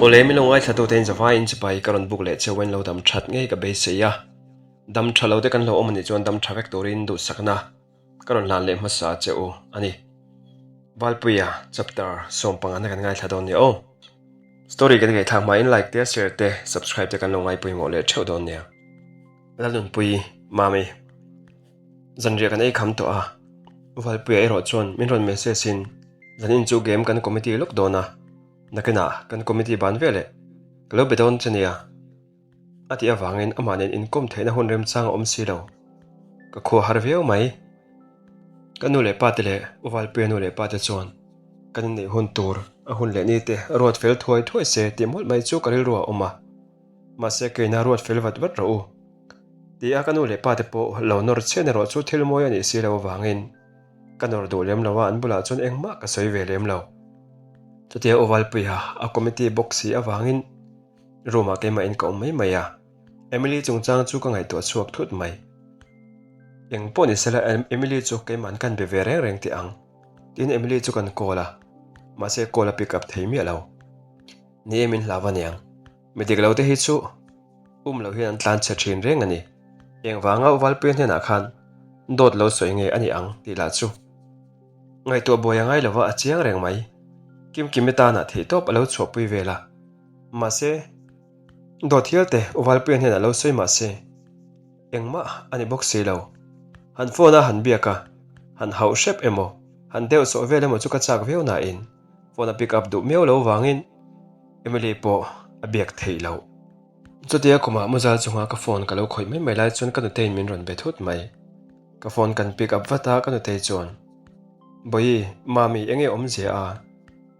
Awle min lo ngaithla te in zavai in chipai ka rawn buk leh cheu in lo dam that ngei ka beisei a, dam tha lo te kan lo awm anih chuan dam tha vek turin duhsakna ka rawn hlan leh hmasa che u a ni. Valpuia chapter sawmpangana kan ngaithla dawn nia aw. Story kan ngaihthlak hmain like te share te subscribe te kan lo ngaipawimawh leh theuh dawn nia. Lalnunpui Mami Zanriah kan ei kham tawh a, Valpuia erawh chuan min rawn message in zanin chu game kan committee lawk dawn a, nakinah kan committee ban veleh ka lo be dawn che nia a tih avangin amah nen inkawm theihna hun remchang a awm si lo. Ka khua har viau mai. Ka nu leh pa te leh U Valpuia nu leh pa te chuan kan inneih hun tur a hun leh ni te ruat fel thuai thuai se tih mawlh mai chu ka rilru a awm a. Mahse keina ruat fel vat vat rawh u. Ti a ka nu leh pa te pawh lo nawr chhian erawh chu thil mawi a nih si lo avangin ka nawr duh lem lo a, an bulah chuan engmah ka sawi ve lem lo. Chutia U Valpuia a committee bawk si avangin room ah keimah in ka awm mai mai a, Emily chungchang chu ka ngaihtuah chhuak thut mai. Eng pawh ni sela Emily chu keimah an kan be ve reng reng teh ang tiin Emily chu kan call a, mahse call a pick up thei miah lo. Ni e min hlau aniang. Mi dik lo te hi chu um loh hian an tlan chhe thin reng a ni. Engvanga u Valpuia hnenah khan dawt lo sawi nge a ni ang tih lah chu ngaihtuah buai a ngai lova a chiang reng mai. Kimkimi tanah theihtawp a lo chhuahpui vel a. Mahse, dawt hial te u Valpuia hnenah lo sawi mah se engmah a ni bawk si lo. Han phone a han biak a, han hauh hrep emaw, han deuh sawh vel emaw chu ka chak viau nain phone a pick up duh miau lo vangin Emily pawh a biak theih loh. Chutia kumah muzal chunga ka phone ka lo khawih mai mai lai chuan ka nuteiin min rawn be thut mai. Ka phone kan pick up vat a, ka nutei chuan, Bawihi, Mami, enge awmzia a?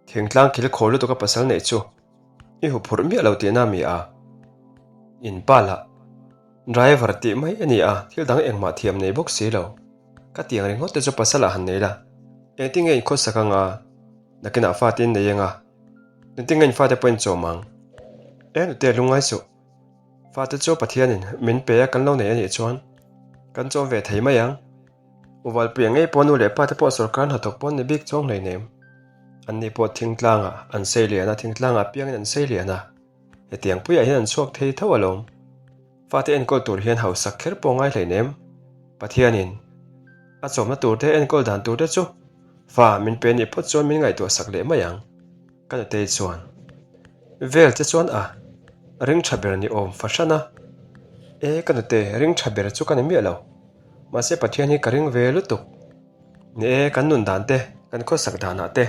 Thingtlang khil khaw lutuk a pasal neih chu i huphurh miah lo tihna mi a? In pa lah driver tih mai a ni a, thil dang engmah thiam nei bawk si lo. Ka tiang ringawt te chu pasal ah han nei la, engtin nge inkhawsak anga nakinah fate in nei anga? Engtin nge in fate pawh in chawm ang? E nute lungngai suh. Fate chu Pathianin min pe a kan lo nei a nih chuan kan chawm ve thei mai ang. U Valpuia ngei pawh nu leh pa te pawh sawrkar hnathawk pawh an ni bik chuang hleinem. Anni pawh thingtlangah an sei lian a, thingtlangah piangin an sei lian a. Hetiang puiah hian an chhuak thei tho alawm. Fate enkawl tur hian hausak kher pawh ngai hleinem. Pathianin a chawmna tur te enkawl dan tur te chu fa min pe nih phawt chuan min ngaihtuah sak leh mai ang. Ka nutei chuan vel che chuan a ring tha ber ni awm fahran a. E ka nute ring tha ber chu ka ni miah lo. Mahse Pathian hi ka ring ve lutuk. Ni e kan nun dan te kan khawsak danah te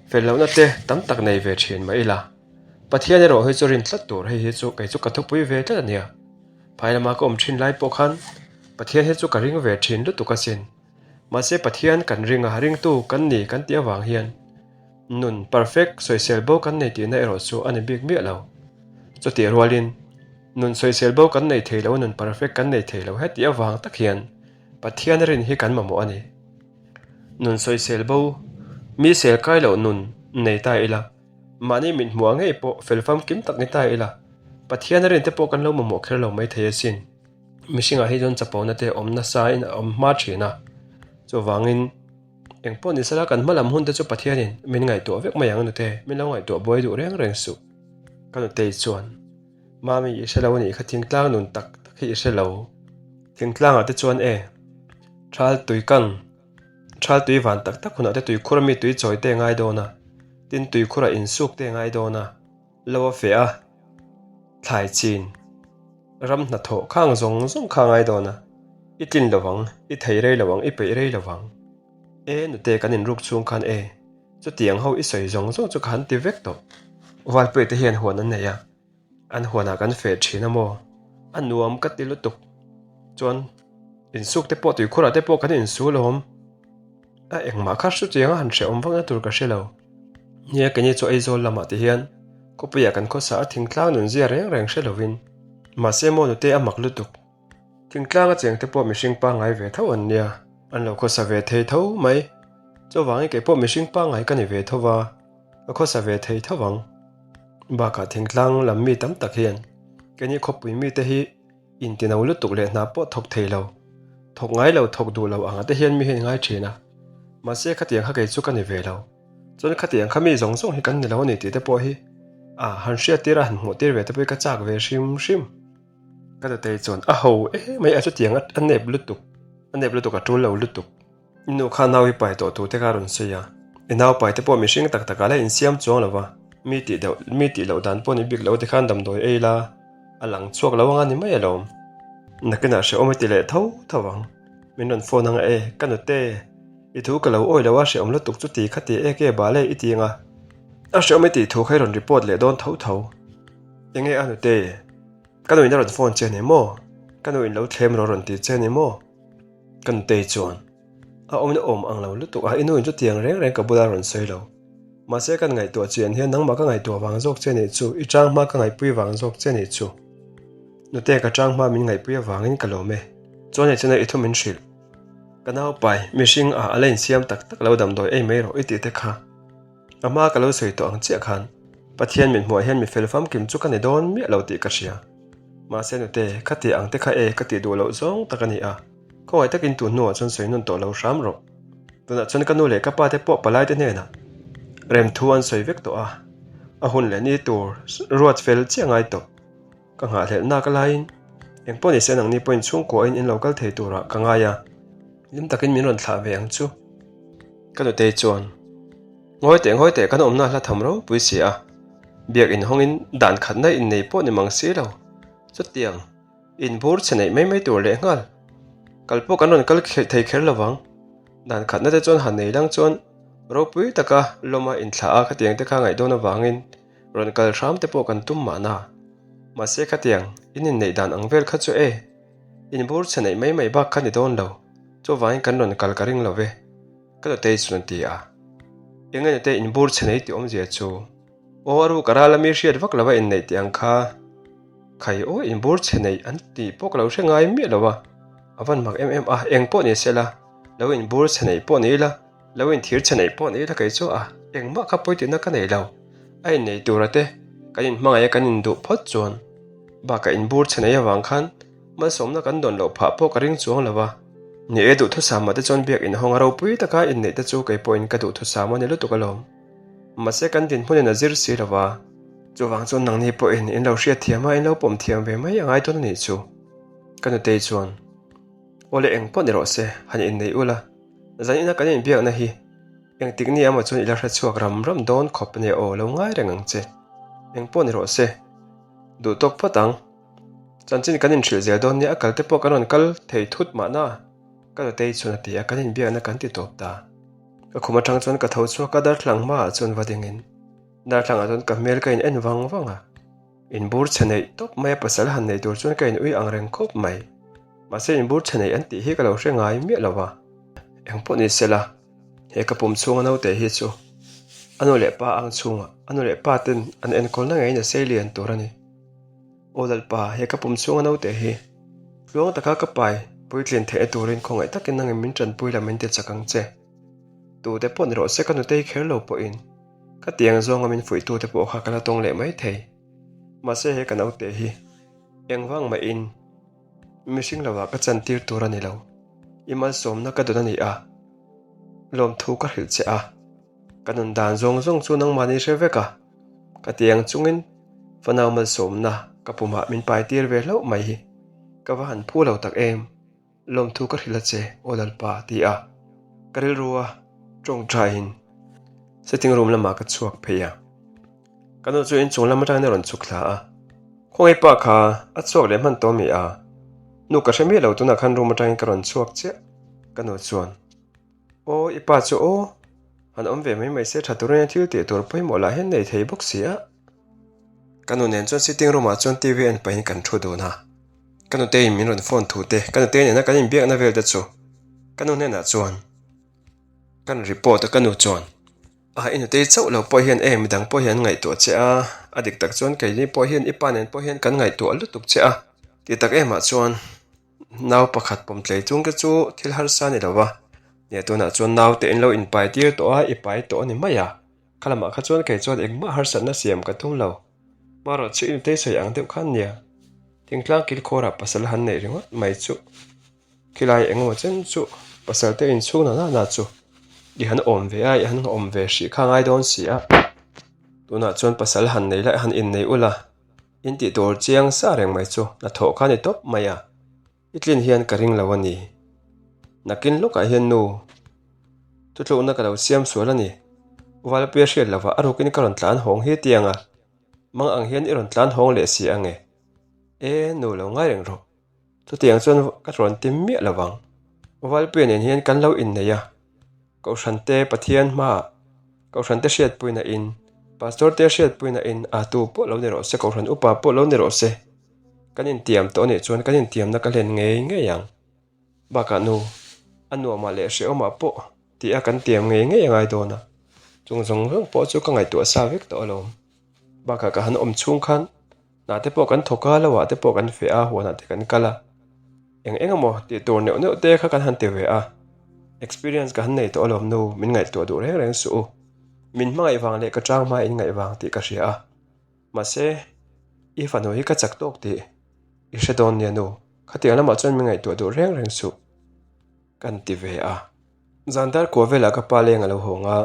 fel lohna te tam tak nei ve thin mah ila. Pathian erawh hi chu rin tlat tur hei hi chu kei chu ka thupui ve tlat a nia. Phai lama ka awm thin lai pawh khan Pathian hi chu ka ring ve thin lutuk asin. Mahse Pathian kan ring a, ringtu kan ni kan tih avang hian nun perfect sawisel bo kan nei tihna erawh chu a ni bik miah lo. Chutih rualin nun sawisel bo kan nei thei lo, nun perfect kan nei thei lo hetih avang tak hian Pathian rin hi kan mamawh a ni. Nun sawisel bo, mi sel kai loh nun nei ta ila. Mahni mit hmuh ngei pawh fel famkim tak ni ta ila, Pathian a rinte pawh kan lo mamawh kher lo mai thei asin. Mihringah hi chuan chapona te awm nasa in a awm hma thin a, chuvangin eng pawh ni sela kan hma lam hun te chu Pathianin min ngaihtuah vek mai ang nute, min lo ngaihtuah buai duh reng reng suh. Ka nutei chuan, Mami i hre lo anih kha thingtlang nun tak tak hi i hre lo. Thingtlangah te chuan e, thal tui kang, Thal tui van tak tak hunah te tuikhur ami tui chawi te ngai dawn a, tin tuikhurah insuk te ngai dawn a, lo a feh a, thlai chin, ram hnathawh khang zawng zawng kha ngai dawn a, i tlin lo ang, i thei rei lo ang, i peih rei lo ang. E nute kan inruk chhung khan e, chutiang ho i sawi zawng zawng chu ka han ti vek tawh. Valpuia te hian huan an nei a. An huanah kan feh thin a maw? A nuam ka ti lutuk. Chuan insuk te pawh tuikhurah te pawh kan insu lawm. A engmah kha hru chiang a han hrehawm vakna tur ka hre lo. Nia keini chu Aizawl lamah ti hian khawpuiah kan khawsa a thingtlang nun zia reng reng hre lovin. Mahse maw nute a mak lutuk. Thingtlang a cheng te pawh mihring pangngai ve tho an nia. An lo khawsa ve thei tho mai. Chuvangin kei pawh mihring pangngai ka ni ve tho va. Ka khawsa ve thei tho ang. Bakah thingtlang lam mi tam tak hian keini khawpui mite hi intino lutuk leh hna pawh thawk thei lo, thawk ngai lo, thawk duh lo anga te hian mi hian ngai thin a. Mahse khatiang kha kei chu ka ni ve lo. Chuan khatiang kha mi zawng zawng hi kan ni lo a ni tih te pawh hi. A, han hriat tir a, han hmuh tir ve te pawh hi ka chak ve hrim hrim. Ka nutei chuan a ho emai a chutiang a nep lutuk, a nep lutuk a tul lo lutuk. I nu kha nau i pai tawh tur te kha a rawn sawi a, i nau pai te pawh mihring tak takah la insiam chuang lo va, mi tih deuh mi tih loh dan pawh ni bik lo tikhan damdawi ei la a lang chhuak lo anga ni mai alawm. Nakinah hrehawm i ti leh tho tho ang, min rawn phone anga e, ka nute, i thu ka lo awi lo a hrehawm lutuk chu ti kha ti ek e bal e i ti anga, a hrehawm i tih thu kha i rawn report leh dawn tho tho. Enge a nute, ka nuin a rawn phone che ni maw? Ka nuin lo thlem rawh a rawn ti che ni maw? Ka nutei chuan a awmna awm ang lo lutuk a, i nuin chutiang reng reng ka bula rawn sawi lo. Mahse kan ngaihtuah chian hian nangmah ka ngaihtuah vang zawk che nih chu, i chang hma ka ngaihpui vang zawk che nih chu. Nute ka chang hma min ngaihpui avangin ka lawm e. Chuan hei chuna i thu min hrilh. Ka naupai, mihring ah a la insiam tak tak lo damdawi ei mai rawh i tih te kha. A hma ka lo sawi tawh ang chiah khan Pathian min hmuah hian mi fel famkim chu ka ni dawn miah lo tih ka hria. Mahse nute, ka tih ang te kha e ka tih duh loh zawng tak a ni a, khawngaih takin tun hnuah chuan sawi nawn tawh lo hram rawh. Tunah chuan ka nu leh ka pa te pawh palai te hnenah remthu an sawi vek tawh a, a hun leh ni tur ruat fel chiah ngai tawh. Ka nghahhlelh nak laiin engpawh ni se nangni pawhin chhungkuahin in lo kal thei turah ka ngai a, hlim takin min rawn thlah ve ang chu. Ka nutei chuan, Ngawi teh ngawi teh kan awmna hla tham ropui si a, biak inhawngin dan khatna innei pawh ni mang si lo, chutiang inbur chhe neih mai mai tur leh nghal kal pawh kan rawn kal thei kher lo vang. Dan khatna te chuan han nei lang chuan ropui taka lawma inthlah a khatiang te kha ngaih dawn avangin rawn kal hram te pawh kan tum mahna. Mahse khatiang in inneih dan ang vel kha chu e, inbur chhe neih mai mai bak kha ni dawn lo, chuvangin kan rawn kal ka ring lo ve. Ka nutei chuan a ti a. Eng nge nutei inbur chhe nei tih awmzia chu? Aw a ruk a ral a mi hriat vak lova inneih tih ang kha. Khai aw inbur chhe nei an tih pawh ka lo hre ngai miah lo a. A van mak em em a, eng pawh ni se la, lo inbur chhe nei pawh ni ila, lo inthir chhe nei pawh ni ila kei chu a, engmah kha pawi tihna ka nei lo. A innei tura te kan inhmangaih a kan induh phawt chuan bakah inbur chhe nei avang khan Malsawmna kan dawn loh phah pawh ka ring chuang lo a. Ni e, duhthusama te chuan biak inhawng a ropui taka inneih te chu kei pawhin ka duhthusam a ni lutuk alawm. Mahse kan dinhmunin a zir si lo va. Chuvang chuan nangni pawhin in lo hriatthiam a, in lo pawm thiam ve mai a ngai dawn a nih chu. Ka nutei chuan, Awle eng pawh ni rawh se, han inneih ula. Zan ina kan inbiakna hi engtik ni emaw chuan i la hrechhuak ram ram dawn khawp ania aw, lo ngai reng ang che. Eng pawh ni rawh se, duh tawk phawt ang. Chanchin kan inhrilh zel dawn nia, a kal te pawh kan rawn kal thei thut mahna ka nutei chuan a ti a, kan inbiakna kan ti tawp ta. Ka khum atang chuan ka tho chhuak a, darthlang hmaah chuan va dingin darthlangah chuan ka hmel ka in en vang vang a, inbur chhe neih tawp mai a pasal han nei tur chuan ka in ui ang reng khawp mai. Mahse inbur chhe neih an tih hi ka lo hre ngai miah lo a, engpawh ni sela he ka pum chhunga naute hi chu a nu leh pa ang chhungah a nu leh pa ten an enkawlna ngeiin a sei lian tur a ni. Aw Lalpa, he ka pum chhunga naute hi tluang taka ka pai puitlin theihna turin khawngaih takin nangin min tanpui la min ti chak ang che. Tute pawh ni rawh se ka nutei kher lo pawhin ka tiang zawnga min fuihtute pawh kha ka la tawng leh mai thei. Mahse he ka naute hi engvang mahin mihring lovah ka chantir tur a ni lo. I malsawmna ka dawn a ni a, lawmthu ka hrilh che a, ka nun dan zawng zawng chu nangmahni hre vek a. Ka tiang chungin fanau malsawmna ka pumah min pai tir ve hlauh mai hi ka va han phu lo tak em, lawmthu ka hrilh a che aw Lalpa ti a, ka rilru a tawngtaiin sitting room lamah ka chhuak phei a, ka nu chu inchung lam atangin a rawn chhuk thla a, khawngaih pa kha a chhuak leh hman tawh mi a, nu ka hre miah lo tunah khan room atangin ka rawn chhuak chiah ka nu chuan. Aw i pa chu aw, han awm ve mai mai se tha turin a thil tih tur pawimawh lah hian nei thei bawk si a. Ka nu nen chuan sitting room ah chuan TV en pahin kan thu dun a, ka nuteiin min rawn phone thu te, ka nutei nena kan inbiakna vel te chu ka nu hnenah chuan kan report a, ka nu chuan a i nutei chauh lo pawh hian e midang pawh hian an ngaihtuah che a, a dik tak chuan keini pawh hian i pa nen pawh hian kan ngaihtuah lutuk che a tih tak emah chuan. Nau pakhat pawm tlei chung te chu thil harsa a ni lo va, nia tunah chuan naute in lo inpai tir tawh a, i pai tawh a ni mai a, kha lamah kha chuan kei chuan engmah harsatna siam ka tum lo, hmarawh chu inutei sawi ang deuh khan nia, thingtlang kilkhawrah pasal han neih ringawt mai chu khilai engemaw chen chu pasal te inchhung na na na chu i han awm ve a, i han awm ve hrih kha a ngai dawn si a. Tunah chuan pasal han nei la han innei ula, in tih tur chiang sa reng mai chu hnathawh kha a ni tawp mai a, i tlin hian ka ring lo a ni. Nakin lawkah hian nu, thutlukna ka lo siam sual a ni. Valpuia hriat lovah a rukin ka rawn tlan hawng hi tiang a, mang ang hian i rawn tlan hawng leh si ang e. E, nu lo ngai reng rawh. Chutiang chuan ka rawn ti miah lo vang. Valpuia nen hian kan lo innei a, Kohhran te Pathian hmaah Kohhran te hriatpuina in, Pastor te hriatpuina in a tu pawh lo ni rawh se, Kohhran upa pawh lo ni rawh se, kan intiam tawh anih chuan kan intiamna ka hlen ngei ngei ang. Bakah nu, a nuamah leh hrehawmah pawh tih a kan tiam ngei ngei a ngai dawn a, chung zawng zawng pawh chu ka ngaihtuah sa vek tawh alawm. Bakah ka han awm chhung khan Hna te pawh kan thawk a, lohah te pawh kan feh a, huanah te kan kal a. Eng eng emaw tih tur neuh neuh te kha kan han ti ve a. Experience ka han nei tawh alawm nu, min ngaihtuah duh reng reng suh u. Min hmangaih vang leh ka chang hma in ngaih vang tih ka hria a. Mahse, i fanu hi ka chak tawk tih i hre dawn nia nu, khatiang lamah chuan min ngaihtuah duh reng reng suh kan ti ve a. Zan dar kua velah ka pa leng a lo hawng a,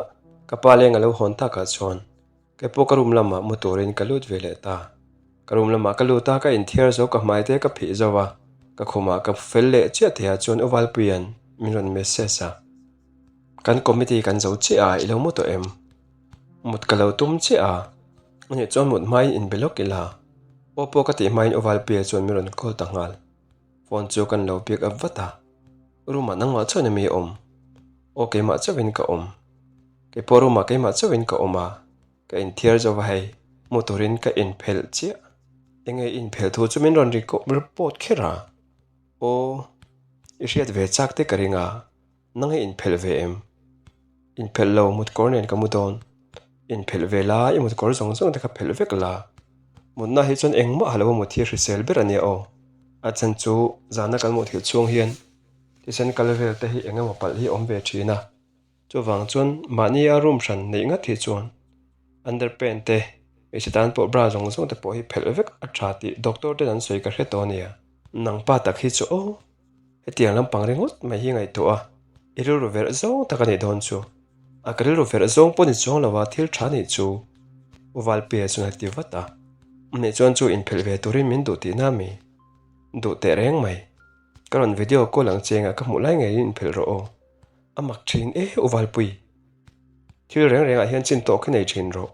ka pa leng a lo hawn takah chuan Kei pawh ka room lamah mu turin ka lut ve leh ta. Ka room lamah ka lut a, ka inthiar zo, ka hmai te ka phih zo a, ka khumah ka fel leh chiah thei ah chuan U Valpuia'n min rawn message a. Kan committee kan zo chiah a, i lo mu tawh em? Mut ka lo tum chiah a, anih chuan mut hmain inbe lawk ila. Aw pawh ka tih hmain U Valpuia chuan min rawn call ta nghal. Phone chu kan lo pick up vat a, room ah nangmah chuan emi awm? Aw keimah chauhin ka awm. Kei pawh room ah keimah chauhin ka awm a, ka inthiar zo va hei, mu turin ka inphelh chiah. Enge i inphelh thu chu min rawn report kher a? Aw, i hriat ve chak te ka ring a, nang hi inphelh ve em? Inphelh lo, mutkawr nen ka mu dawn. Inphelh ve la, i mutkawr zawng zawng te kha phelh vek la. Mutna hi chuan engmah ha lo a mut hi hrisel ber a nia aw. A chhan chu zana kan muthilh chhung hian thisen kal vel te hi engemaw palh hi awm ve thin a. Chuvang chuan mahnia room hran neih ngat hi chuan underpant te, hmeichhe tan pawh bra zawng zawng te pawh hi phelh vek a tha tih doctor ten an sawi ka hre tawh a nia. Nang pa tak hi chu aw, hetiang lampang ringawt mai hi ngaihtuah a, i rilru verh zawng tak a nih dawn chu. A ka rilru verh zawng pawh ni chuang lo a, thil tha nih chu U Valpia chuan a ti vat a. Nih chuan chu inphelh ve turin min duh tihna mi? Duh teh reng mai. Ka rawn video call ang che engah ka hmuh lai ngeiin inphelh rawh aw. A mak thin e U Valpui. Thil reng rengah hian chin tawh khi nei thin rawh.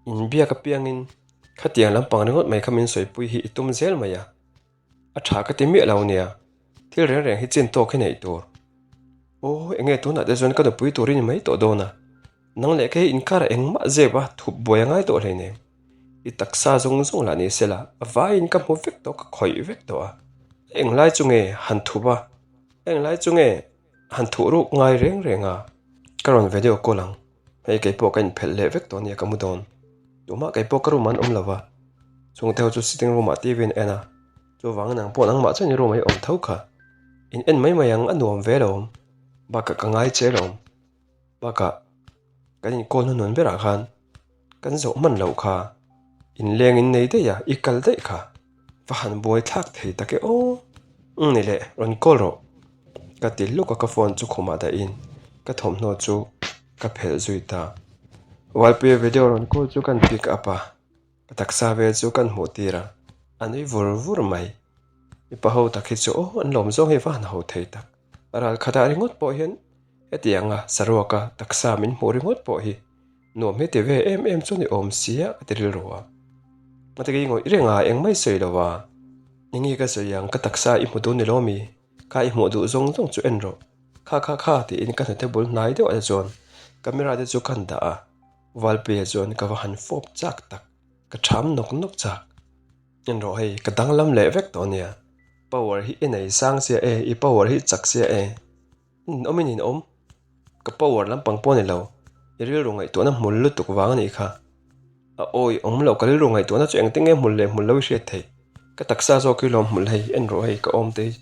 Inbiak apiangin khatiang lampang ringawt mai kha min sawipui hi i tum zel mai a. A tha ka ti miah lo nia. Thil reng reng hi chin tawk hi neih tur. Aw enge tunah te chuan ka nupui tur i ni mai tawh dawn a. Nang leh kei inkarah engmah zep a thup buai a ngai tawh hleinem. I taksa zawng zawng lah ni sela a vaiin ka hmu vek tawh ka khawih vek tawh a. Englai chu nge han thup a? Englai chu nge Han thuh ruk ngai reng reng a, ka rawn video call ang. Hei kei pawh ka inphelh leh vek tawh ania ka mu dawn. Tumah kei pawh ka room ah an awm lo va, chhungte ho chu sitting room ah TV an en a, chuvangin nang pawh nangmah chuan i room ah i awm tho kha. In en mai mai ang, a nuam ve lo awm. Bakah ka ngai che lo awm. Bakah kan in call hnuhnun berah khan kan zawh hman loh kha. Inleng in nei daih a, i kal daih kha. Va han buai thlak thei tak e aw. Umm ni le, rawn call rawh. Ka ti hluk a, ka phone chu khumah dahin ka thawmhnaw chu ka phelh zui ta. Valpuia video rawn call chu kan pick up a, ka taksa vel chu kan hmuh tir a, a nui vur vur mai. Mipa ho tak hi chu aw an lawm zawng hi va han ho thei tak. Ral khatah ringawt pawh hian hetianga saruaka taksa min hmuh ringawt pawh hi Nuam hi ti ve em em chu ni awm sia ka ti rilru a. Ngati i ngawih reng a, engmah i sawi lo a. Enge ka sawi ang, ka taksa i hmu duh ni lo mi? Kha i hmuh duh zawng zawng chu en rawh. Kha kha kha tiin ka hnute bul hnai deuh ah te chuan camera te chu ka han dah a. Valpuia chuan ka va han fawp chak tak, ka ṭham nawk nawk chak. En rawh hei, ka danglam leh vek tawh ania. Power hi i nei sang sia e, i power hi chak sia e. In awm in in awm. Ka power lampang pawh a ni lo. I rilru ngaihtuahna hmul lutuk vang a nih kha. A awi awm loh ka rilru ngaihtuahna chu engtin nge hmul leh hmul lo i hriat theih. Ka taksa zawk hi lawm hmul hei, en rawh hei ka awm te hi.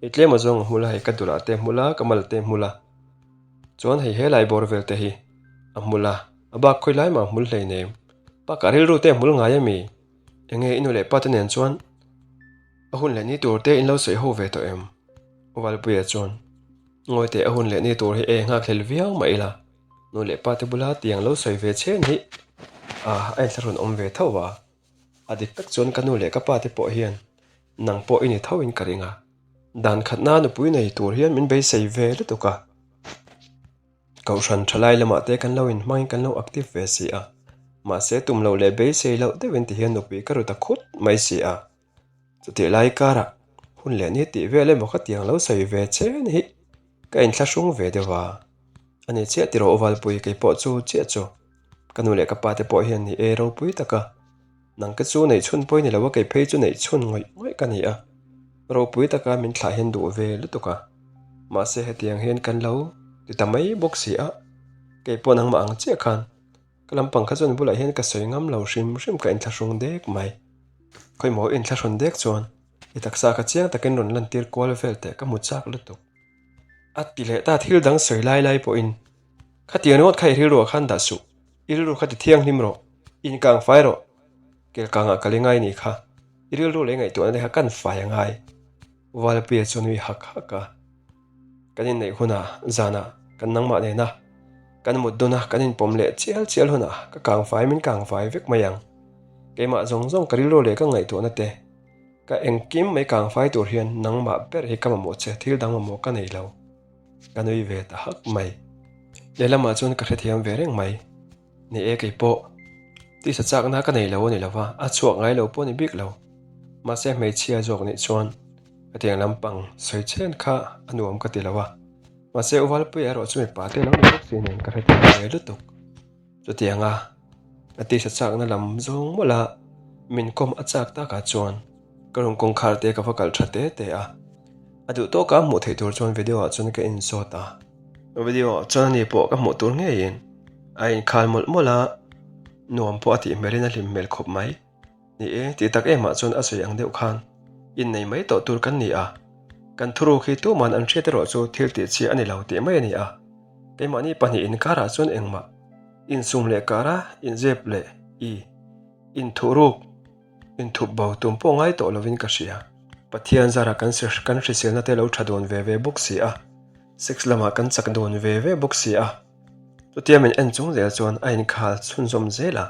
Hei tlem a zawng a hmul a hei ka dulah te hmul a, ka mal te hmul a. Chuan hei helai bawr vel te hi a hmul a, a bak khawi lai mah a hmul hleinem. Bakah rilru te a hmul ngai a mi? Enge i nu leh pa te nen chuan a hun leh ni tur te in lo sawi ho ve tawh em? Valpuia chuan, Ngawi teh a hun leh ni tur hi e nghak hlel viau mah ila, nu leh pa te bula tiang lo sawi ve chhen hi. A, a inthlahrun awm ve tho a. A dik tak chuan ka nu leh ka pa te pawh hian nang pawh i ni tho in ka ring a. Dan khatna nupui nei tur hian min beisei ve lutuk a. Kohhran thalai lamah te kan lo inhmangin kan lo active ve si a. Mahse tum loh leh beisei loh deuhin ti hian nupui ka ru ta khut mai si a. Chutih lai karah hun leh ni tih vel emaw ka tiang lo sawi ve chen hi ka inthlahrung ve deuh a. A ni chiah tiraw u Valpui kei pawh chu chiah chu ka nu leh ka pa te pawh hian ni e ropui tak a. Nang te chu neih chhun pawh i ni lo a kei phei chu neih chhun ngawih ngawih ka ni a. Ropui taka min thlah hian duh ve lutuk a. Mahse hetiang hian kan lo ti ta mai bawk si a. Kei pawh nangmah ang chiah khan Ka lampang kha chuan bulah hian ka sawi ngam lo hrim hrim ka inthlahrung dek mai. Khawimaw inthlahrun dek chuan i taksa kha chiang takin rawn lantir kual vel teh ka hmu chak lutuk. A ti leh ta thil dang sawi lai lai pawhin khatiang ringawt kha i rilruah khan dah suh, i rilru kha ti thianghlim rawh, inkang fai rawh, kelkangah ka li ngai ni kha, i rilru leh ngaihtuahna te kha kan fai a ngai. Valpuia chu nui hak hak a. Kan inneih hunah zanah kan nangmah nena kan mut duna kan inpawm leh chial chial hunah ka kangfai min kangfai vek mai ang. Keimah zawng zawng ka rilru leh ka ngaihtuahna te ka engkim mai kangfai tur hian nangmah ber hi ka mamawh che thil dang mamawh ka nei lo. Ka nui ve ta hak mai. Lehlamah chuan ka hrethiam ve reng mai. Ni e kei pawh tisa chakna ka nei lo a ni lo va, a chhuak ngai lo pawh a ni bik lo. Mahse hmeichhia zawk nih chuan hetiang lampang sawi chhen kha a nuam ka ti lo a. Mahse u Valpuia erawh chu mipa te lo ni bawk si nen ka hrethiam ve lutuk. Chutianga a tisa chakna lam zawng mawlh a min kawm a chak takah chuan ka room kawngkhar te ka va kalh tha te te a. A duh tawka hmuh theih tur chuan video ah chuan ka insawt a. Video ah chuan ani pawh ka hmuh tur ngeiin a inkhal mawlh mawlh a, nuam pawh a tih hmelin a hlim hmel khawp mai. Ni e, tih tak emah chuan a sawi ang deuh khan innei mai tawh tur kan ni a, kan thuruk hi tuman an hriat erawh chu thil tih chhia a ni lo tih mai a ni a, keimahni pahnihin karah chuan engmah insum leh kara inzep leh i inthuhruk Inthup bo tum pawh ngai tawh lovin ka hria. Pathian zarah kan kan hriselna te lo tha dawn ve ve bawk si a, sex lamah kan chak dawn ve ve bawk si a. Chutia min en chung zel chuan a inkhal chhunzawm zel a.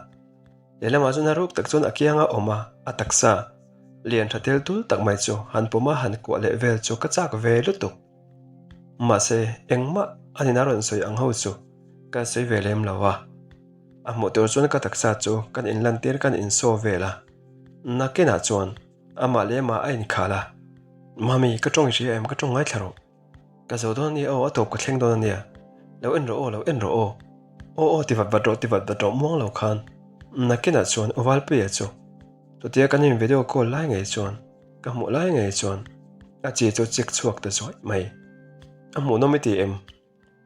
Lehlamah chuan a ruk tak chuan a kianga awm a, a taksa lian tha tel tul tak mai chu han pawm a han kuah leh vel chu ka chak ve lutuk. Mahse engmah a nina rawn sawi ang ho chu ka sawi ve lem lo a. A hmuh tur chuan ka taksa chu kan inlantir kan insaw vel a, nakinah chuan amah leh amah a inkhal a, Mami, ka tawng i hria em? Ka tawng ngaithla rawh. Ka zo dawn ania aw, a tawp ka thleng dawn ania. Lo en rawh aw, lo en rawh aw. Aw aw ti vat vat rawh, ti vat vat rawh muang lo khan. Nakinah chuan u Valpuia chu chutia kan in video call lai ngei chuan ka hmuh lai ngei chuan a chi chu chik chhuak ta zuai mai. A hmuhnawm i ti em?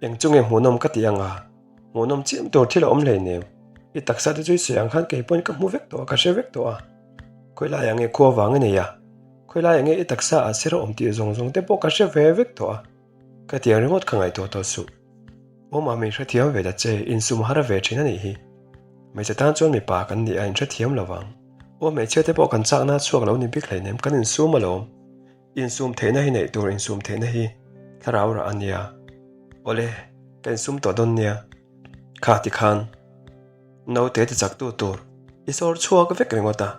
Eng chu nge hmuhnawm ka ti ang a? Hmuhnawm chiam tur thil a awm hleinem. I taksa te chu i sawi ang khan kei pawhin ka hmu vek tawh a, ka hre vek tawh a. Khawi laiah nge khua vang i nei a? Khawi laiah nge i taksa ah sir a awm tih zawng zawng te pawh ka hre ve vek tawh a. Ka ti ang ringawt ka ngaihtuah tawh suh. Awmah min hrethiam ve ta che, insum har ve thin a nih hi. Hmeichhe tan chuan mipa kan ni a, inhrethiam lo vang. Aw hmeichhia te pawh kan chakna a chhuak lo ni bik hleinem, kan insum alawm. Insum theihna hi neih tur insum theihna hi thlarau rah a nia. Awle, ka insum tawh dawn nia. Kha ti khan naute ti chak tu tur i sawr chhuak vek ringawt a.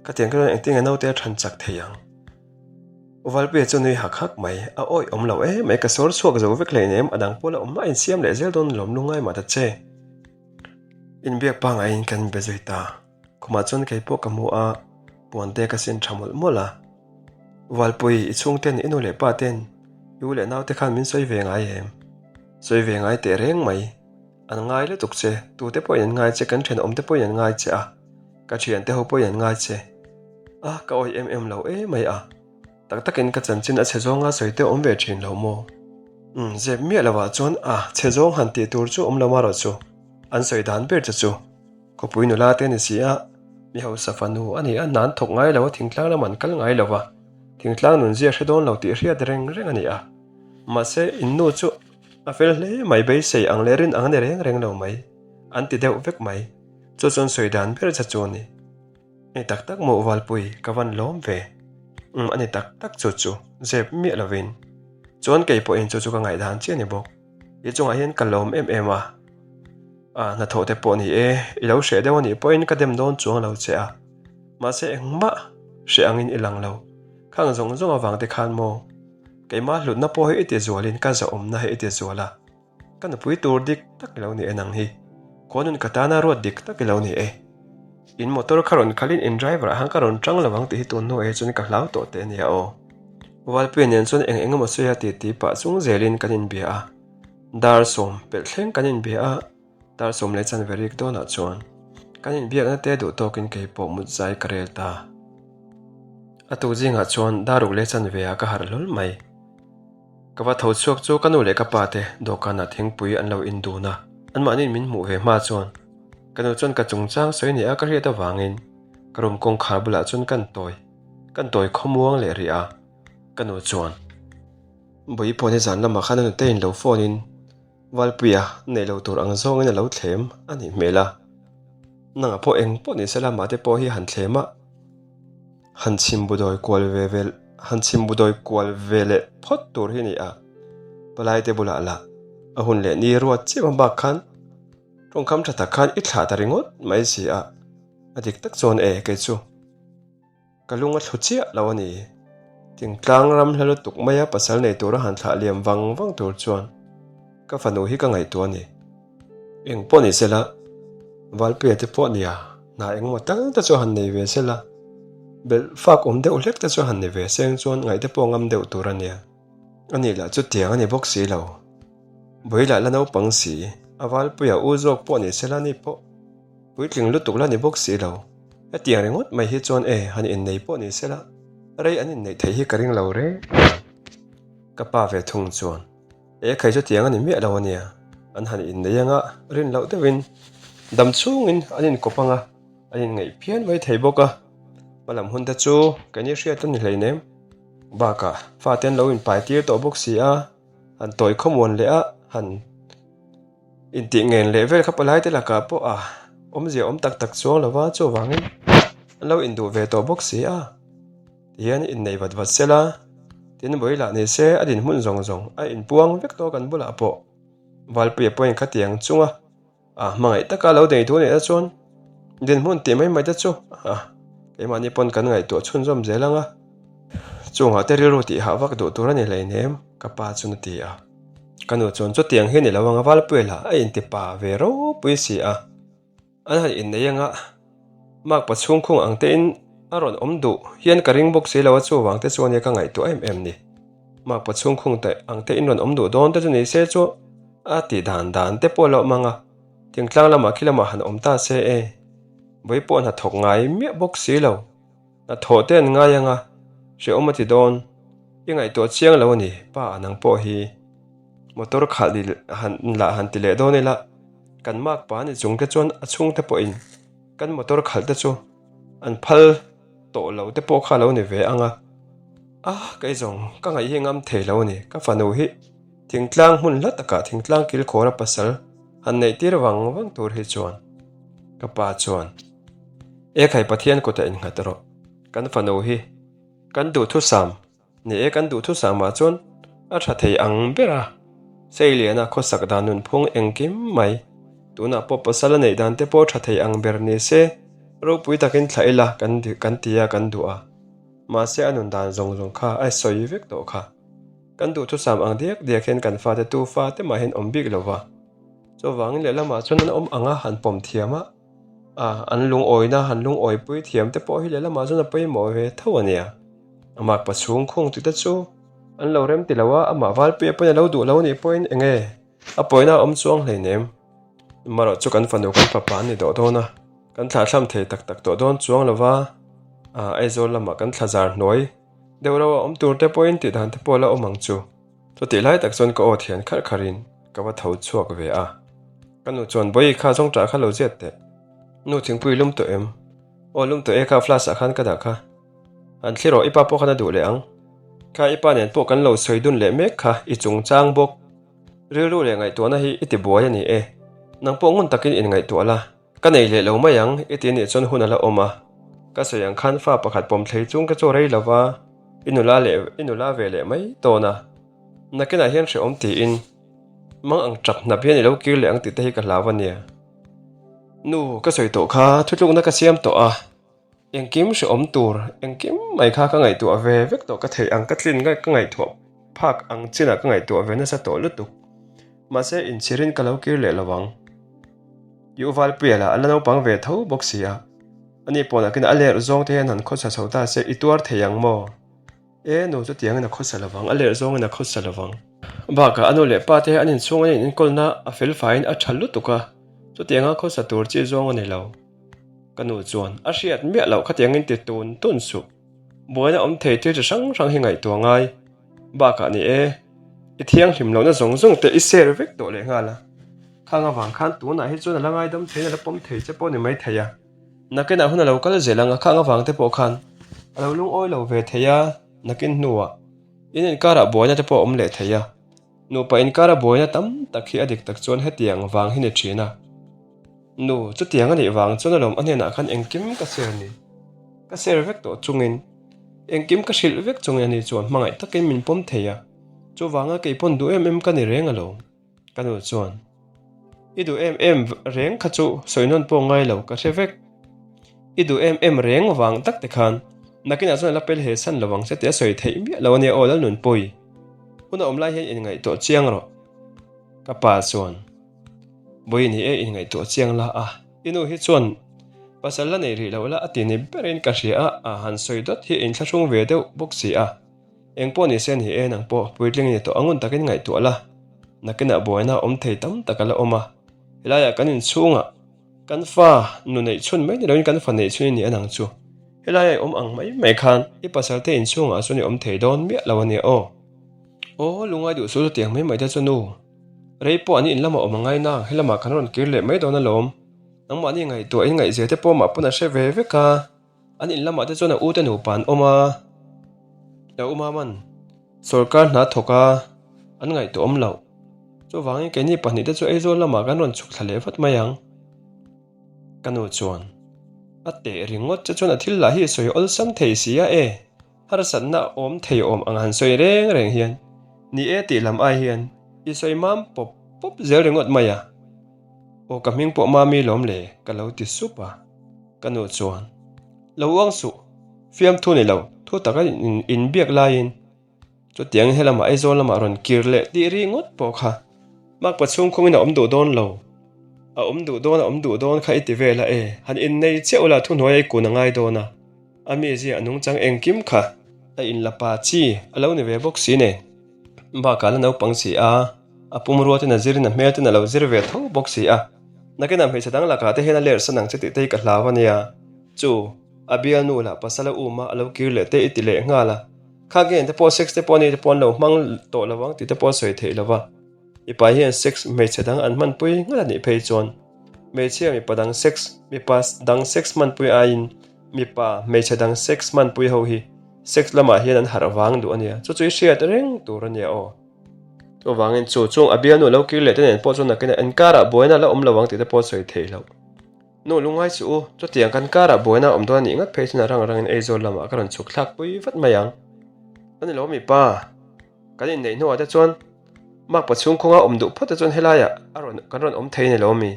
Ka tiang khan engtin nge naute a than chak thei ang? U Valpuia chu nui hak hak mai, a awih awm lo em mai ka sawr chhuak zo vek hleinem a dang pawh la awm a insiam leh zel dawn lawm lungngai mah ta che. Inbiak pangaiin kan inbe zui ta. Khumah chuan kei pawh ka hmu a, puan te ka sin tha mawlh mawlh a. Valpui, i chhungten, i nu leh pa ten, i u leh naute khan min sawi ve ngai em? Sawi ve ngai teh reng mai. An ngai lutuk che, tute pawhin an ngai che, kan thenawm te pawhin an ngai che a, ka thiante ho pawhin an ngai che. A, ka awih em em lo emai a. Tak takin ka chanchin a chhe zawnga sawi te awm ve thin lo maw? Umm, zep miah lovah chuan a chhe zawng han tih tur chu awm lo marawh chu, an sawi dan ber che chu. Khawpui nula te a ni si a, mi hausa fanu a ni a, hna an thawk ngai lo a, thingtlang lamah an kal ngai lo va, thingtlang nun zia hre dawn lo tih hriat reng reng a ni a. Mahse, in nu chu a fel hle mai, beisei ang leh rin ang a ni reng reng lo mai, an ti deuh vek mai. Chu chuan sawi dan ber che chu a ni. Ni tak tak maw Valpui, ka van lawm ve. Umm, a ni tak tak chu chu, zep miah lovin. Chuan kei pawhin chu chu ka ngaihdan chiah a ni bawk. I chungah hian ka lawm em em a. A hnathawh te pawh ni e, i lo hreh deuh a nih pawhin ka dem dawn chuang lo che a. Mahse engmah hreh angin i lang lo. Khang zawng zawng avang te khan maw? Keimah hlutna pawh hi i ti zualin ka zahawmna hi i ti zual a. Ka nupui tur dik tak i lo ni e nang hi. Khuanun ka tana ruat dik tak i lo ni e. In motor kha rawn khalin in driver ah khan ka rawn tang lo ang tih hi tun hnuah hi chuan ka hlau tawh teh ania aw. Valpuia nen chuan eng eng emaw sawi a ti ti pah chung zelin kan inbia a. Dar sawm pelh thleng kan inbia a, dar sawm leh chanve rik dawnah chuan kan inbiakna te duh tawkin kei pawh mut zai ka rel ta. A tuk zingah chuan dar ruk leh chanve ah ka harh hlawl mai. Ka va tho chhuak chu ka nu leh ka pa te dawhkanah thingpui an lo in dun a, anmahniin min hmuh ve hma chuan ka nu chuan ka chungchang sawi nia ka hriat avangin ka room kawngkhar bulah chuan kan tawi kan tawi khawmuang leh rih a, ka nu chuan. Bawi pawh ni zan lamah khan a nute in lo phone in Valpuia neih lo tur ang zawngin a lo thlem a nih hmel a, nangah pawh eng pawh ni sela mahte pawh hi han thlem a, han chhim bu dawi kual ve ve han chhim bu dawi kual ve leh phawt tur hi a ni a, palai te bulah lah a hun leh ni ruat chiah hma bak khan tawngkam tha tak khan i thlah ta ringawt mai si a, a dik tak chuan e kei chu. Ka lung a thlu chiah lo a ni. Thingtlang ram hla lutuk maia pasal nei tura han thlah liam vang vang tur chuan ka fanu hi ka ngaihtuah a ni. Eng pawh ni sela, Valpuia te pawh nia, hna engemaw tal te chu han nei ve sela, belh fak awm deuh hlek te chu han ni ve seng chuan ngaih te pawh ngam deuh tur a nia. A nih lah chutiang a ni bawk si lo. Vawi lah la naupang si, a Valpuia u zawk pawh ni sela ni pawh. Puitling lutuk la ni bawk si lo. Hetiang ringawt mai hi chuan e, han innei pawh ni sela, rei an inneih theih hi ka ring lo reng a. Ka pa ve thung chuan, E khai chutiang a ni miah lo a nia, an han innei anga rin loh deuhin dam chhungin an inkawp anga an inngaih phian mai thei bawk a. Hmalam hun te chu keini hriat a ni hleinem. Bakah fate an lo inpai tir tawh bawk si a, han tawi khawmuan leh a, han. Intih ngen leh vel kha palai te lakah pawh a awmzia awm tak tak chuang lo va, chuvangin an lo induh ve tawh bawk si a. Tihian innei vat vat sela, tin vawi lah ni se a dinhmun zawng zawng a inpuang vek tawh kan bulah pawh Valpuia pawhin khatiang chunga a hmangaih taka lo nei duh anih chuan dinhmun tih mai mai te chu a keimahni pawn kan ngaihtuah chhunzawm zel ang a, chungah te rilru tih hah vak duh tur a ni hleinem ka pa chuan a ti a. Ka nu chuan chutiang hi ni lo anga Valpuia lah a inti pa ve ropui si a, an han innei anga makpa chhungkhung ang tein a rawn awm duh hian ka ring bawk si lo a chuvang te chuan nia ka ngaihtuah em em ni. Makpa chhungkhung te ang tein rawn awm duh dawn te chu ni se chu a tih dan dan te pawh a lo awm anga thingtlang lamah khi lamah han awm ta se e, vawi pawh hnathawk ngai miah bawk si lo. Hnathawh te an ngai anga hrehawm a ti dawn. I ngaihtuah chiang lo a ni, pa a nang pawh hi motor khalh ni han lah han ti leh dawn ila, kan mark pa ni chung te chuan a chhungte pawhin kan motor khalh te chu an phal tawh lo te pawh kha lo ni ve anga. A kei zawng ka ngaih hi ngam thei lo a ni, ka fanu hi thingtlang hmun hla takah thingtlang kilkhawra pasal han neih tir vang vang tur hi chuan ka pa chuan. E khai Pathian kutah innghat rawh. Kan fanu hi kan duhthusam ni e kan duhthusam ah chuan a tha thei ang ber a. Seiliana khawsak dan nunphung engkim mai tunah pawh pasal a neih dan te pawh tha thei ang ber ni se ropui takin thlah ila kan kan ti a kan duh a. Mahse a nun dan zawng zawng kha a sawi vek tawh kha. Kan duhthusam ang diak diak hian kan fate tu fate mah hian awm bik lo va. Chuvangin lehlamah chuan an awm ang a han pawm thiam a. A, an lungawina han lungawipui thiam te pawh hi lehlamah chuan a pawimawh ve tho a nia. A makpa chhung khung tih te chu an lo rem ti lo a, amah Valpuia pawhin a lo duh lo anih pawhin eng nge a pawina a awm chuang hleinem. Amaherawh chu kan fanu kan fapa an ni dawh dawn a, kan thlahthlam thei tak tak tawh dawn chuang lo va, a, Aizawl lamah kan thlazar hnuai deuh reuh a awm tur te pawhin tih dan te pawh a la awm ang chu. Chutih lai tak chuan ka aw thian kharh kharhin ka va tho chhuak ve a. Ka nu chuan, Bawi kha zawng ṭah kha lo ziat teh. Nu thingpui lum tawh em? Aw lum tawh e kha flask ah khan ka dah kha. Han thli rawh i pa pawh khan a duh leh ang. Kha i pa nen pawh kan lo sawi dun leh mek kha i chungchang bawk. Rilru leh ngaihtuahna hi i ti buai a ni e. Nang pawh ngun takin inngaihtuah la. Ka nei leh lo mai ang, i ti nih chuan hun a la awm a. Ka sawi ang khan fa pakhat pawm thlei chung ka chaw rei lo va, i nula leh i nula ve leh mai dawn a. Nakinah hian hrehawm tiin, mang ang chak hnap hian i lo kir leh ang tih te hi ka hlau a nia. Nu, ka sawi tawh kha, thutlukna ka siam tawh a, engkim hrehawm tur, engkim mai kha ka ngaihtuah ve vek tawh ka theih ang, ka tlin ngai ka ngaihtuah phak ang chinah ka ngaihtuah ve nasa tawh lutuk. Mahse, inchhirin ka lo kir leh lo ang. I u Valpuia lah a la naupang ve tho bawk si a, ani pawh nakin a lerh zawng te hian han khawsa chho ta se i tuar thei ang maw? E, nu chu tiangin a khawsa lovang, a lerh zawngin a khawsa lovang. Bakah a nu leh pa te an inchhung an inenkawlna a fel faiin a tha lutuk a, chutianga khawsa tur chi zawng a ni lo. Ka nu chuan a hriat miah loh khatiangin ti tun tun suh. Buaina awm thei thil chi hrang hrang hi ngaihtuah ngai. Bakah ni e, i thianghlim lohna zawng zawng te i share vek tawh leh nghal a. Khang avang khan tunah hi chuan a la ngaidam theiin a la pawm thei che pawh ni maithei a. Nakinah hun a lo kal zel ang a, khang avang te pawh khan a lo lungawi lo ve thei a, nakin hnuah in inkarah buaina te pawh a awm leh thei a. Nupa inkara buaina tam tak hi a dik tak chuan hetiang vang hi ni thin a. Nu, chutiang a nih vang chuan alawm a hnenah khan engkim ka share ni. Ka share vek tawh chungin, engkim ka hrilh vek chungin ani chuan hmangaih takin min pawm thei a, chuvanga keipawn duh em em ka ni reng alawm. Ka nu chuan, I duh em em reng kha chu sawi nawn pawh ngai lo, ka hre vek. I duh em em reng vang tak te khan nakinah chuan a la pel he san lo ang che tih a sawi theih miah lo a nia aw Lalnunpui. Hun a awm lai hian inngaihtuah chiang rawh. Ka pa chuan, Vawiin hi e inngaihtuah chiang la a, i nu hi chuan pasal la nei rih lo la a ti ni berin ka hria a, a han sawi dawt hi a inthlahrung ve deuh bawk si a. Eng pawh ni se ni e, nang pawh puitling ni tawh angun takin ngaihtuah la, nakinah buaina awm thei tam tak a la awm a, helaiah kan inchhungah kan fa nu neih chhun mai ni loin kan fa neih chhun i ni a nang chu, helaiah i awm ang mai mai khan i pasalte inchhungah chuan i awm thei dawn miah lo a nia aw. Aw, lungai duh chu chutiang mai mai te chu nu, rei pawh an in lamah awm a ngai nang, helamah kan rawn kir leh mai dawn alawm, nangmahni ngaihtuah in ngaihzia te pawh mah pawn a hre ve vek a. An in lamah te chuan a u te nupa an awm a, a u Maman sawrkar hna thawk a, an ngaihtuah awm loh. Chuvangin keini pahnihte chu Aizawl lamah kan rawn chhuk thla leh vat mai ang. Ka nu chuan a teh ringawt che chuan a thil lah hi sawi awlsam thei si a e, harsatna awm thei awm ang han sawi reng reng hian ni e tih lam ai hian i sawi mam pawp pawp zel ringawt mai a. Aw ka hming pawh Mami lawm le ka lo ti sup a. Ka nu chuan, Lo uang suh, fiamthu ni lo, thu taka inbiak laiin chutiangin helamah Aizawl lamah rawn kir leh tih ri ngawt pawh kha makpa chhung khungin a awm duh dawn lo. A awm duh dawn, a awm duh dawn kha i ti vel a e, han innei chiah ula thuhnuai a i kun a ngai dawn a, a mizia a nungchang engkim kha a inla pa chi a lo ni ve bawk si nen. Bakah la naupang si a, a pumrua ten a zirin a hmel ten a lo zir ve tho bawk si a. Nakinah hmeichhe dang lakah te hian a ler san ang che tih te hi ka hlau a nia. Chu, a bialnu lah pasal a um a, a lo kir leh te i ti leh nghal a. Kha gen te pawh sex te pawh ani te pawh an lo hmang tawh lo ang tih te pawh a sawi theih lo va. Mipa hian sex hmeichhe dang an hmanpui ngat a nih phei chuan hmeichhia mipa dang sex mipa dang sex hmanpui aiin mipa hmeichhe dang sex hmanpui ho hi sex lamah hian an harh vang duh a nia. Chu chu i hriat reng tur a nia aw. Chuvangin chu chung a bialnu lo kir leh te nen pawh chuan nakinah en karah buaina la awm lo ang tih te pawh a sawi theih loh. Nu lungngai suh u, chutiang kan karah buaina a awm dawn a nih ngat phei chuan a rang rangin Aizawl lamah ka rawn chhuk thlak pui vat mai ang. A ni lo mipa, kan inneih hnuah te chuan makpa chhungkhawnga awm duh phawt te chuan helaiah a rawn kan rawn awm thei a ni lo mi?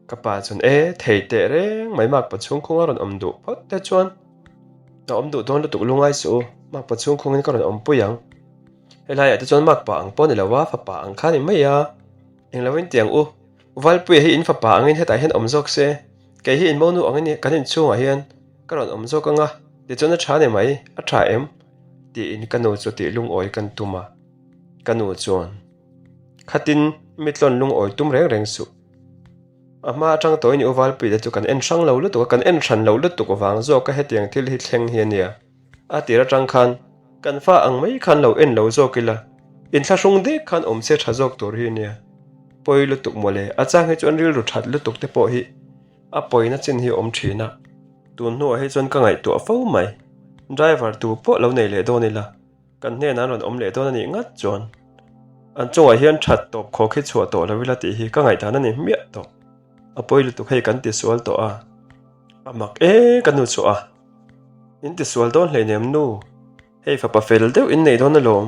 Ka pa chuan e, thei teh reng mai makpa chhungkhawnga rawn awm duh phawt te chuan a awm duh dawn lutuk lungngai suh u, makpa chhungkhawngin ka rawn awm pui ang. Helaiah te chuan makpa ang pawh ni lo a, fapa ang kha ni mai a. Englo in tiang u, Valpuia hi in fapa angin hetah hian awm zawk se, kei hi in monu angin kan inchhungah hian ka rawn awm zawk ang a, tichuan a tha ni mai, a tha em? tiin ka nu chu tih lungawi kan tum a. Ka nu chuan, Khatin mi tlawn lungawi tum reng reng suh. A hma atang tawhin i u Valpuia te chu kan en hrang lo lutuk a, kan en hran lo lutuk vang zawk a hetiang thil hi thleng hi a nia. A tir atang khan kan fa ang mai khan lo en lo zawk ila, inthlahrung dek khan awm se tha zawk tur hi nia. Pawi lutuk mawle, a chang hi chuan rilru that lutuk te pawh hi a pawina chin hi a awm thin a. Tun hnuah hi chuan ka ngaihtuah fo mai, driver tu pawh lo nei leh dawn ila, kan hnenah an rawn awm leh dawn a nih ngat chuan an chungah hian that tawp khawk hi chhuah tawh lo ila tih hi ka ngaihdan a ni hmiah tawh. A pawi lutuk hei kan tisual tawh a, a mak e ka nu chhuah a. In ti sual dawn hleinem nu, hei fapa fel deuh in nei dawn alawm.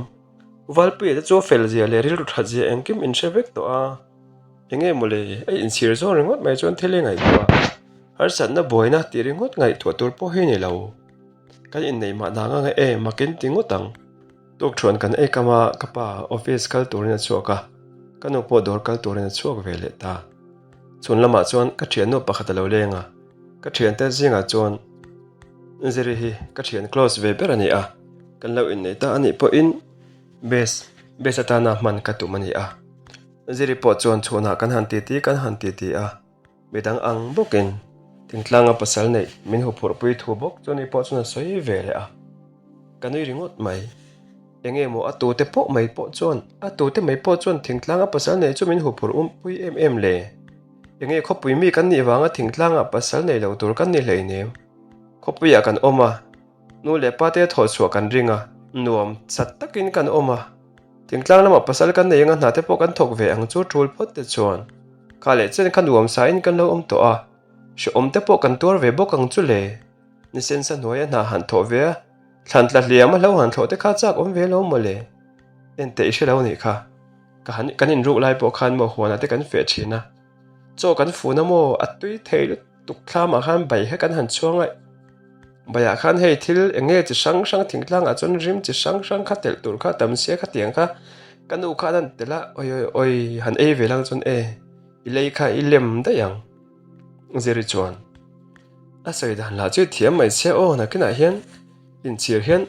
Valpuia te chu a fel zia leh rilru that zia engkim in hre vek tawh a. Enge mawle, a inchhir zawn ringawt mai chuan thil i ngaihtuah a, harsatna buaina tih ringawt ngaihtuah tur pawh hi ni lo. Kan inneih mah dang ang e, makin ti ngawt ang. Tukthuan kan ei kam a, ka pa office kal turin a chhuak a, ka nu pawh dawr kal turin a chhuak ve leh ta. Chhun lamah chuan ka thiannu pakhat a lo leng a, ka thiante zingah chuan Ziri hi ka thian close ve ber a ni a, kan lo innei ta a nih pawhin best best atana hman ka tum a ni a. Ziri pawh chuan chhunah kan han titi kan han titi a, midang ang bawkin thingtlanga pasal neih min huphurhpui thu bawk chu ni pawh chuan a sawi ve leh a, ka nui ringawt mai. Enge maw a tute pawh mai pawh chuan a tute mai pawh chuan thingtlanga pasal neih chu min huphurh umpui em em le? Enge khawpui mi kan nih vanga thingtlanga pasal nei lo tur kan ni hleinem? Khawpuiah kan awm a, nu leh pa te thawh chhuah kan ring a, nuam chat takin kan awm a, thingtlang lamah pasal kan nei anga hna te pawh kan thawk ve ang chu tul phawt te chuan kha leh chen kha nuam sain kan lo awm tawh a, hrehawm te pawh kan tuar ve bawk ang chu le. Ni sensa hnuaia hna han thawh ve a, thlan tla hliam a hlo han thlawh te kha chak awm ve lo mawle. Enteh i hre lo nih kha. Ka han kan inruk lai pawh khan maw huanah te kan feh thin a. Chaw kan fun a maw a tui thei lutuk thlamah khan bai kha kan han chhuang a, baiah khan hei thil eng nge chi hrang hrang thingtlangah chuan rim chi hrang hrang kha telh tur kha tam sia khatiang kha ka nu khan an telh a, awi awi awi han ei ve lang chuan e i lei kha i lem daih ang Ziri chuan a sawi dan lah chu i thiam mai sia aw nakinah hian inchhir hian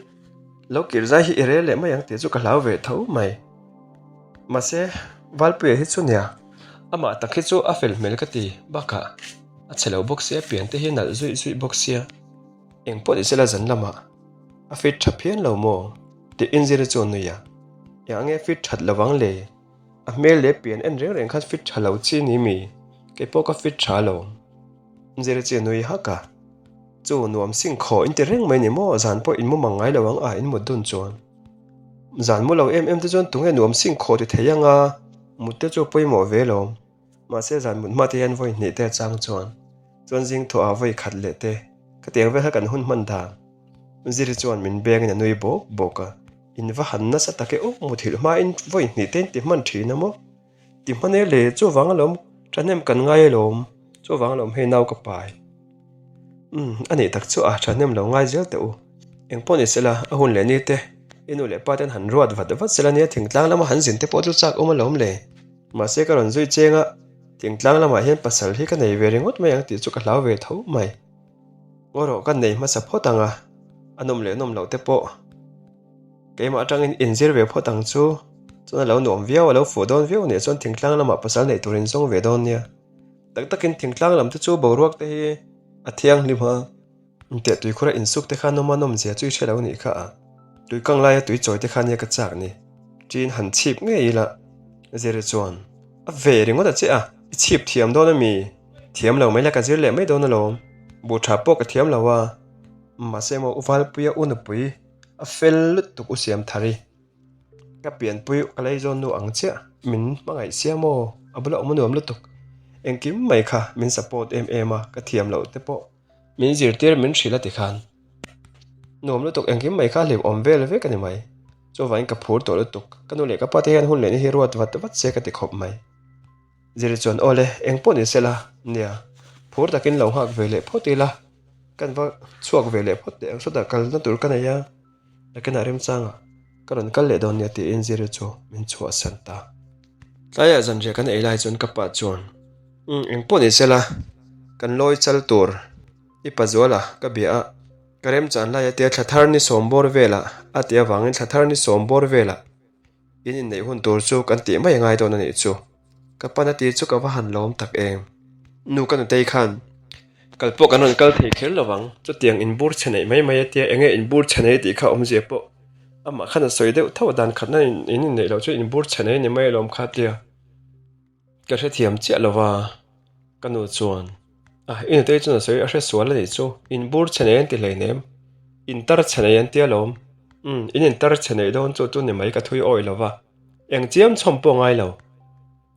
lo kir zai hi i rel leh mai ang tih chu ka hlau ve tho mai. Mahse Valpuia hi chu nia amah tak hi chu a fel hmel ka ti bakah a chhe lo bawk sia pian te hi nalh zuih zuih bawk sia eng pawh ni sela zan lamah a fit tha phian lo maw tih inzir chu a nui a eng ange fit that lovang le a hmel leh pian en reng reng khan fit tha lo chi ni mi kei pawh ka fit tha lo inzir chu a nui hak a chu nuam sing khaw inti reng mai ni maw zan pawh in mu mang ngai lo ang a in mut dun chuan. Zan mu lo em em te chuan tunge nuam sing khaw ti thei anga mut te chu a pawimawh ve lo. Mahse zan mut hma te hian vawi hnih te a chang chuan chuan zing thawh ah vawi khat leh te ka tiang vel kha kan hun hman dan. Ziri chuan min beng in a nui bawk bawk a, in va han nasa tak e aw muthilh hma in vawi hnih te in ti hman thin a maw? Ti hman e le chuvang alawm thahnem kan ngai alawm chuvang alawm hei nau ka pai. Umm a nih tak chu a thahnem lo ngai zel teh u. Eng pawh ni sela a hun leh ni te i nu leh pa ten han ruat vat vat sela nia thingtlang lama han zin te pawh chu chak awm alawm le. Mahse ka rawn zui cheng a thingtlang lamah hian pasal hi ka nei ve ringawt mai ang tih chu ka hlau ve tho mai. Ngaw rawh ka nei hmasa phawt ang a a nawm leh nawm loh te pawh. Keimah atangin inzir ve phawt ang chu, chuan a lo nuam viau, a lo fuh dawn viau nih chuan thingtlang lamah pasal neih turin zawng ve dawn nia. Tak takin thingtlang lam te chu boruak te hi a thianghlim a, inteh tuikhura insuk te kha nawm a nawmzia chu i hre lo nih kha a, tuikang laia tui chawi te kha nia ka chak ni. Tiin han chhip ngei ila Ziri chuan a ve ringawt a che a, i chhip thiam dawn a mi? Thiam lo mai la ka zir leh mai dawn alawm, buh tha pawh ka thiam lo a, mahse maw U Valpuia U Nupui A fel lutuk u siam thar i. Ka pianpui ka lei zawn nu ang chiah min hmangaih sia maw? A bula awm a nuam lutuk. Engkim mai kha min support em em a, ka thiam loh te pawh min zirtir min hrilh a ti khan. Nuam lutuk engkim mai kha hlim awm vel vek a ni mai. Chuvangin ka phur tawh lutuk. Ka nu leh ka pa te hian hun leh ni hi ruat vat vat se ka ti khawp mai. Ziri chuan aw le, eng pawh ni sela, nia, phur takin lo nghak ve leh phawt ila, kan va chhuak ve leh phawt teh ang sawtah kalna tur ka nei a, nakinah remchangah ka rawn kal leh dawn nia tiin Ziri chu min chhuahsan ta. Tlaiah zanriah kan ei lai chuan ka pa chuan, Umm, eng pawh ni sela, kan lawi chal tur i pa zuala ka bia a, ka remchan lai a tia thla thar ni sawm bawr velah a tih avangin thla thar ni sawm bawr velah In inneih hun tur chu kan tih mai a ngai dawn a nih chu. Ka pan a ti chu ka va han lawm tak em. Nu ka nutei khan kal pawh kan rawn kal thei kher lo vang, chutiang inbur chhe neih mai mai a tia enge inbur chhe nei tih kha awmzia pawh amah khan a sawi deuh tho a dan khatna in inneih loh chu inbur chhe nei a ni mai alawm kha tia. Ka hrethiam chiah lo va, ka nu chuan, A, i nutei chuan a sawi a hre sual a nih chu, in bur chhe nei an ti hleinem, in tar chhe nei an tia lawm, umm, in in tar chhe nei dawn chu chu ni mai ka thui awih lo va, eng chiam chhawm pawh ngai lo,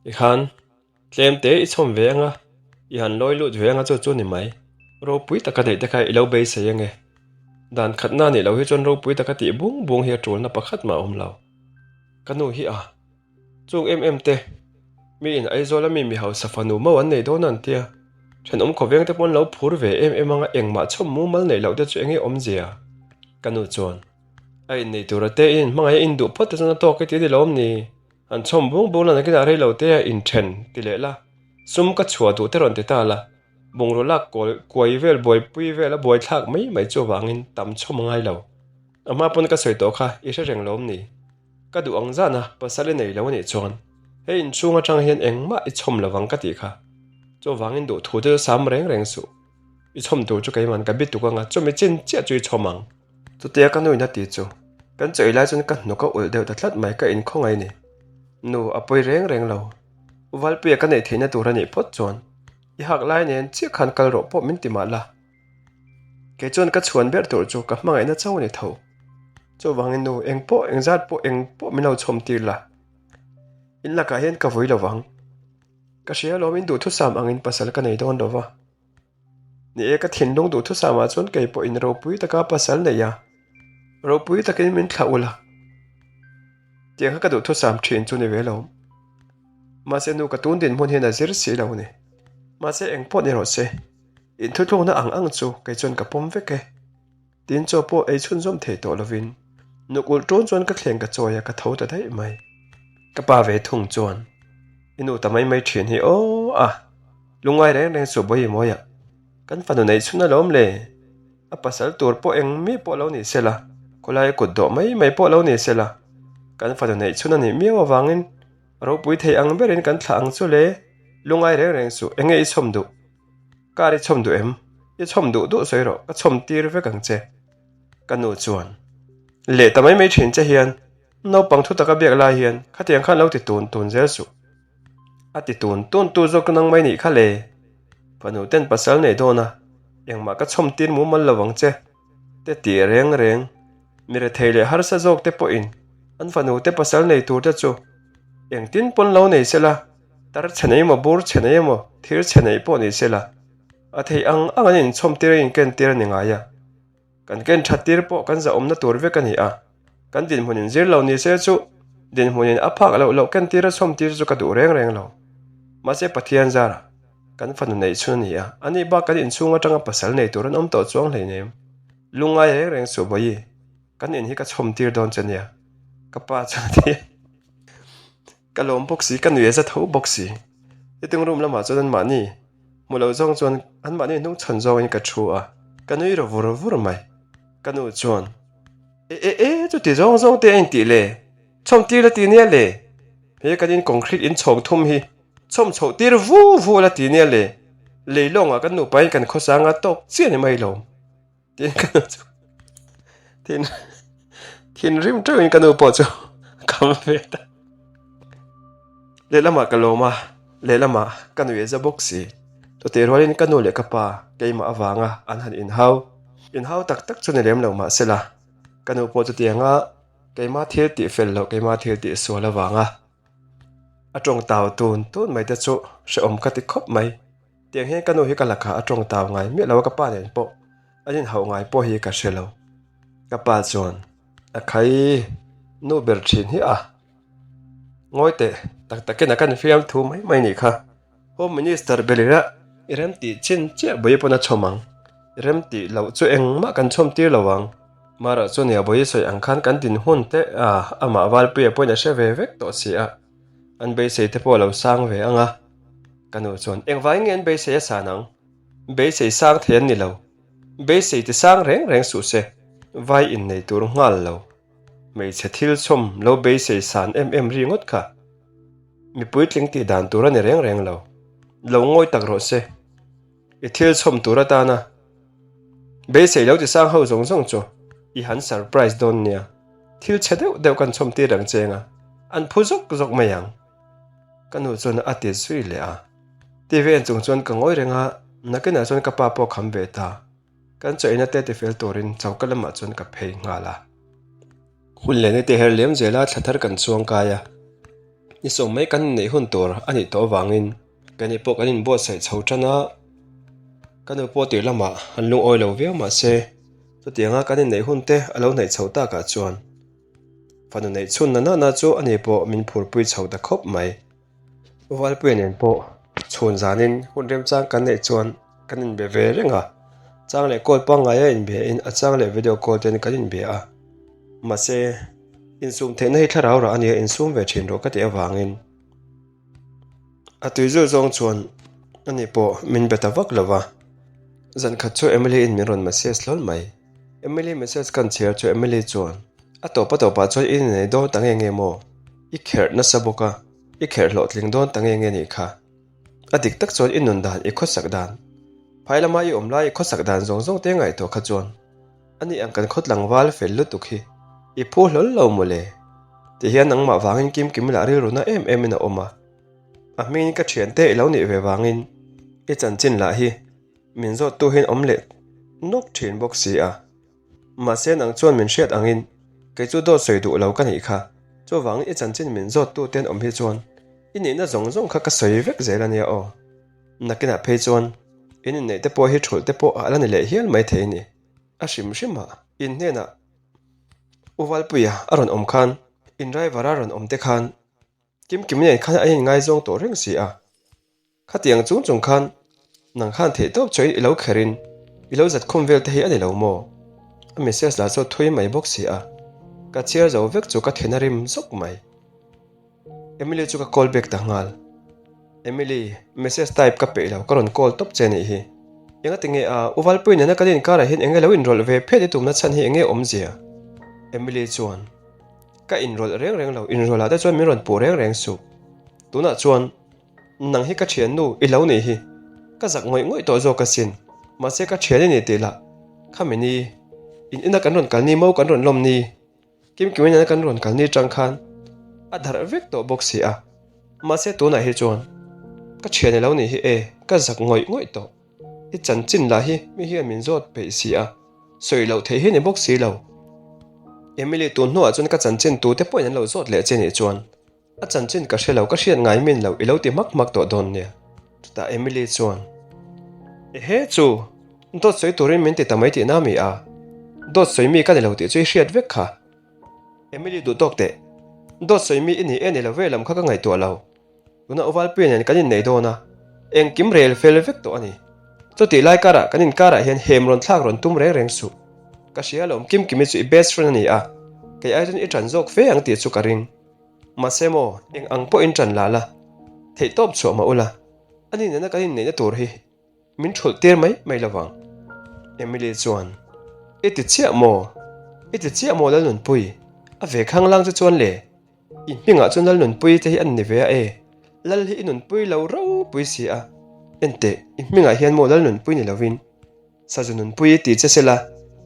tikhan tlem te i chhawm ve anga, i han lawi lut ve anga chu chu ni mai, ropui taka neih te kha i lo beisei ange, dan khatna nih loh hi chuan ropui taka tih bung bung hi a tulna pakhat mah a awm lo, ka nu hi a. Chung em em te. Mi in Aizawl a mi mi hausa fanu mo an nei dawn a an tia. Thenawm khawveng te pawh an lo phur ve em em anga engmah chhawm mumal neih loh te chu enge awmzia? Ka nu chuan a innei tur a te in hmangaih a induh phawt te chuan a tawk e ti a ni lo awm ni? An chhawm bung bung la nakinah rei lo te a inthen ti leh la, sum ka chhuah duh te rawn ti ta la, bungraw lak kawl kuai vel buaipui vel a buai thlak mai mai chu avangin tam chhawm a ngai lo. A hma pawn ka sawi tawh kha i hre reng lo awm ni? Ka duh ang zan a, pasal i nei lo a nih chuan hei inchhung atang hian engmah i chhawm lo vang ka tih kha. Chuvangin duh thu te chu sam reng reng suh. I chhawm tur chu keiman ka bi tuk anga chumi chin chiah chu i chhawm ang. Chutia ka nuin a ti chu kan chawi lai chuan ka hnuk a ulh deuh ta tlat mai ka inkhawngaih a ni. Nu, a pawi reng reng lo. U Valpuia ka neih theihna tur a nih phawt chuan i hak lai nen chiah khan kal rawh pawh min ti mah la. Kei chuan ka chhuan ber tur chu ka hmangaihna chauh a ni tho. Chuvangin nu, eng pawh, eng zat pawh, eng pawh min lo chhawm tir la. In lakah hian ka vui lo vang. Ka hria alawm in duhthusam angin pasal ka nei dawn lo va. Ni e, ka thinlung duhthusamah chuan kei pawh in ropui taka pasal nei a, ropui takin min thlah ula. Tiang kha ka duhthusam thin chu ni ve lo. Mahse nu ka tun dinhmun hian a zir si lo ni. Mahse eng pawh ni rawh se. Inthutlukna ang ang chu kei chuan ka pawm vek e. Tin chaw pawh ei chhunzawm thei tawh lovin nukulh ṭawn chuan ka thleng ka chawi a, ka tho ta daih mai. Ka pa ve thung chuan i nu ta mai mai ṭhin hi aw a, lungngai reng reng suh bawi mawiah kan fanu neih chhun alawm le, a pasal tur pawh eng mi pawh lo ni sela, khawlai kut dawh mai mai pawh lo ni sela, kan fanu neih chhun a nih miau avangin ropui thei ang berin kan thlah ang chu le, lungngai reng reng suh enge i chhawm duh? Car i chhawm duh em? I chhawm duh duh sawi rawh, ka chhawm tir vek ang che. Ka nu chuan, Leh ta mai mai thin che hian, naupang thu taka biak lai hian khatiang khan lo ti tun tun zel suh. A ti tun tun tu zawk nang mai nih kha le. Fanu ten pasal nei dawn a, engmah ka chhawm tir mumal lo ang che. Te ti reng reng, mi rethei leh harsa zawk te pawhin an fanu te pasal nei tur te chu engtin pawn lo nei sela, Tar chhe nei emaw, bur chhe nei emaw, thir chhe nei pawh ni se la, a theih ang ang an inchhawm tir a inken tir a ni ngai a. Kan ken that tir pawh kan zahawmna tur vek a ni a, kan dinhmun in zir lo ni se chu dinhmun in a phak loh loh ken tir a chhawm tir chu ka duh reng reng lo. Mahse Pathian zarah kan fanu neih chhun a ni a, ani bak kan inchhung atanga pasal nei tur an awm tawh chuang hleinem. Lungngai reng reng suh Bawihi, kan in hi ka chhawm tir dawn che nia, ka pa chuan a ti a. Ka lawm bawk si, ka nui a za tho bawk si. Sitting room lamah chuan anmahni hmu lo zawng chuan anmahni hnung chhan zawngin ka thu a, ka nui ro vur vur mai. Ka nu chuan, E e e, chuti zawng zawng te a intih le, chhawm tir la ti nia le. He kan in concrete in chhawng thum hi chhawm chhoh tir vu vu la ti nia le. Lei lawngah kan nupain kan khawsanga tawk chiah ni mai lo. Tin ka nu chu thin thinrim teuhin ka nu pawh chu a kam ve ta. Lehlamah ka lawm a, lehlamah ka nuih za bawk si. Chutih rualin ka nu leh ka pa keimah avanga an han inhau. Inhau tak tak chu ni lem lo mahse la, ka nu pawh chutianga keimah thil tih fel loh, keimah thil tih sual avanga a tawng tau tun tun mai te chu hrehawm ka ti khawp mai. Tiang hian ka nu hi ka lakah a tawng tau ngai miah lo a, ka pa nen pawh an inhauh ngai pawh hi ka hre lo. Ka pa chuan a khai nu ber thin hi a ngawi teh tak takin a kan fiam thu mai mai nih kha. Home Minister Belira i rem tih chin chiah bawi pawn a chhawm ang, i rem tih loh chu engmah kan chhawm tir lo ang. Mara chu nia bawi sawi ang khan kan dinhmun te a amah Valpuia pawhin a hre ve vek tawh si a, an beisei te pawh a lo sang ve ang a. Ka nu chuan, Engvai nge an beisei a san ang? Beisei sang thei an ni lo. Beisei ti sang reng reng suh se, vai innei tur nghal lo. Hmeichhe thil chhawm lo beisei san em em ri ngawt kha. Mi puitling tih dan tur a ni reng reng lo. Lo ngawi tak rawh se. I thil chhawm tur atana beisei lo ti sang ho zawng zawng chu i han surprise dawn nia. Thil chhe deuh deuh kan chhawm tir ang cheng a, an phu zawk zawk mai ang. Ka nu chuan a ti zui leh a. Ti ve chung chuan ka ngawi reng a, nakinah chuan ka pa pawh kham ve ta. Kan chaw eina te tifel turin choka lamah chuan ka phei nghal a. Hun leh ni te her liam zela thla thar kan chuang kai a. Ni sawm mai kan inneih hun tur a nih tawh avangin keini pawh kan inbuatsaih chho tan a. Ka nu pawh tir lamah an lungawi lo viau mahse chutianga kan inneih hun te a lo hnaih chho takah chuan Fanu neih chhun na nana chu ani pawh min phurpui chho ta khawp mai. Valpuia nen pawh chhun zanin hun remchang kan neih chuan kan inbe ve reng a, chang leh call pangngai a inbe in a chang leh video call ten kan inbe a. Mahse, insum theihna hi thlarau rah a nia insum ve thin rawh ka tih avangin a tui zul zawng chuan ani pawh min be ta vak lo va. Zan khat chu Emily in min rawn message hlawl mai. Emily message kan chhiar chu Emily chuan a tawp a tawpah chuan i innei dawn ta nge nge maw? I kherh nasa bawk a, i kherh hlawhtling dawn ta nge nge nih kha. A dik tak chuan i nun dan, i khawsak dan, phai lama i awm lai i khawsak dan zawng zawng te ngaihtuah kha chuan ani ang kan khaw tlangval fel lutuk hi i phu hlawl lo maw le? Ti hian nangmah vangin Kimkim lah rilru na em em in a awm a, a hmingin ka thiante i lo nih ve vangin i chanchin lah hi min zawttu hian awm leh nawk thin bawk si a. Mahse nang chuan min hriat angin kei chu dawt sawi duh lo ka nih kha, chuvangin i chanchin min zawttu te an awm hi chuan i nihna zawng zawng kha ka sawi vek zel a nia aw. Nakinah phei chuan in inneih te pawh hi thulh te pawh a la ni leh hial mai thei a ni. A hrim hrim a, in hnenah U Valpuia a rawn awm khan, in driver a rawn awm te khan Kimkim nen khan an inngaizawng tawh reng si a. Khatiang chung chung khan nang khan theihtawp chuain i lo kherin i lo zat khum vel te hi a ni lo maw? A message lah chu thui mai bawk si a, ka chhiar zo vek chu ka then a rim zawk mai. Emily chu ka call back ta nghal. Emily, message type ka peih lo, ka rawn call tawp che nih hi. Engati nge a, U Valpui nena kan inkarah hian enge lo inrawlh ve phet i tumna chhan hi enge awmzia? Emily chuan. Ka inrawlh reng reng lo, inrawlhah te chuan min rawn puh reng reng suh. Tunah chuan nang hi ka thiannu i lo nih hi, ka zak ngawih ngawih tawh zawk asin. Mahse ka thian i ni tih lah, khami ni, in ina kan rawn kal ni maw kan rawn lawm ni, Kimkim ina kan rawn kal ni tang khan a darh vek tawh bawk si a. Mahse tunah hi chuan ka thian i lo nih hi e, ka zak ngawih ngawih tawh. I chanchin lah hi mi hian min zawt peih si a, sawi loh theih hi ni bawk si lo. Emily tun hnuah chuan ka chanchin tute pawhin an lo zawt leh che nih chuan a chanchin ka hre lo, ka hriat ngai min lo i lo ti hmak hmak tawh dawn nia. Chutah Emily chuan, Ehe chu, dawt sawi turin min ti ta mai tihna mi a, dawt sawi mi ka ni lo tih chu i hriat vek kha. Emily duh tawk teh, dawt sawi mi i ni e ni lo ve lam kha ka ngaihtuah lo. Tuna Uvalpuia nen kan innei dawn a, engkim rel fel vek tawh a ni. Chutih lai karah kan inkarah hian hem rawn thlak rawn tum reng reng suh. Ka hria alawm Kimkimi chu i best friend a ni a, kei ai chuan i ṭan zawk fe ang tih chu ka ring. Mahse maw, eng ang pawhin ṭan la la, theihtawp chhuah mah ula, ani nena kan inneihna tur hi Min thulh tir mai mai lo vang. Emily chuan, I ti chiah maw? I ti chiah maw Lalnunpui? A ve khang lang che chuan le, i hmingah chuan Lalnunpui te hi an ni ve a e, Lal hi i nunpui lo ropui si a. Enteh, i hmingah hian maw Lalnunpui ni lovin Sazu Nunpui ti che sela,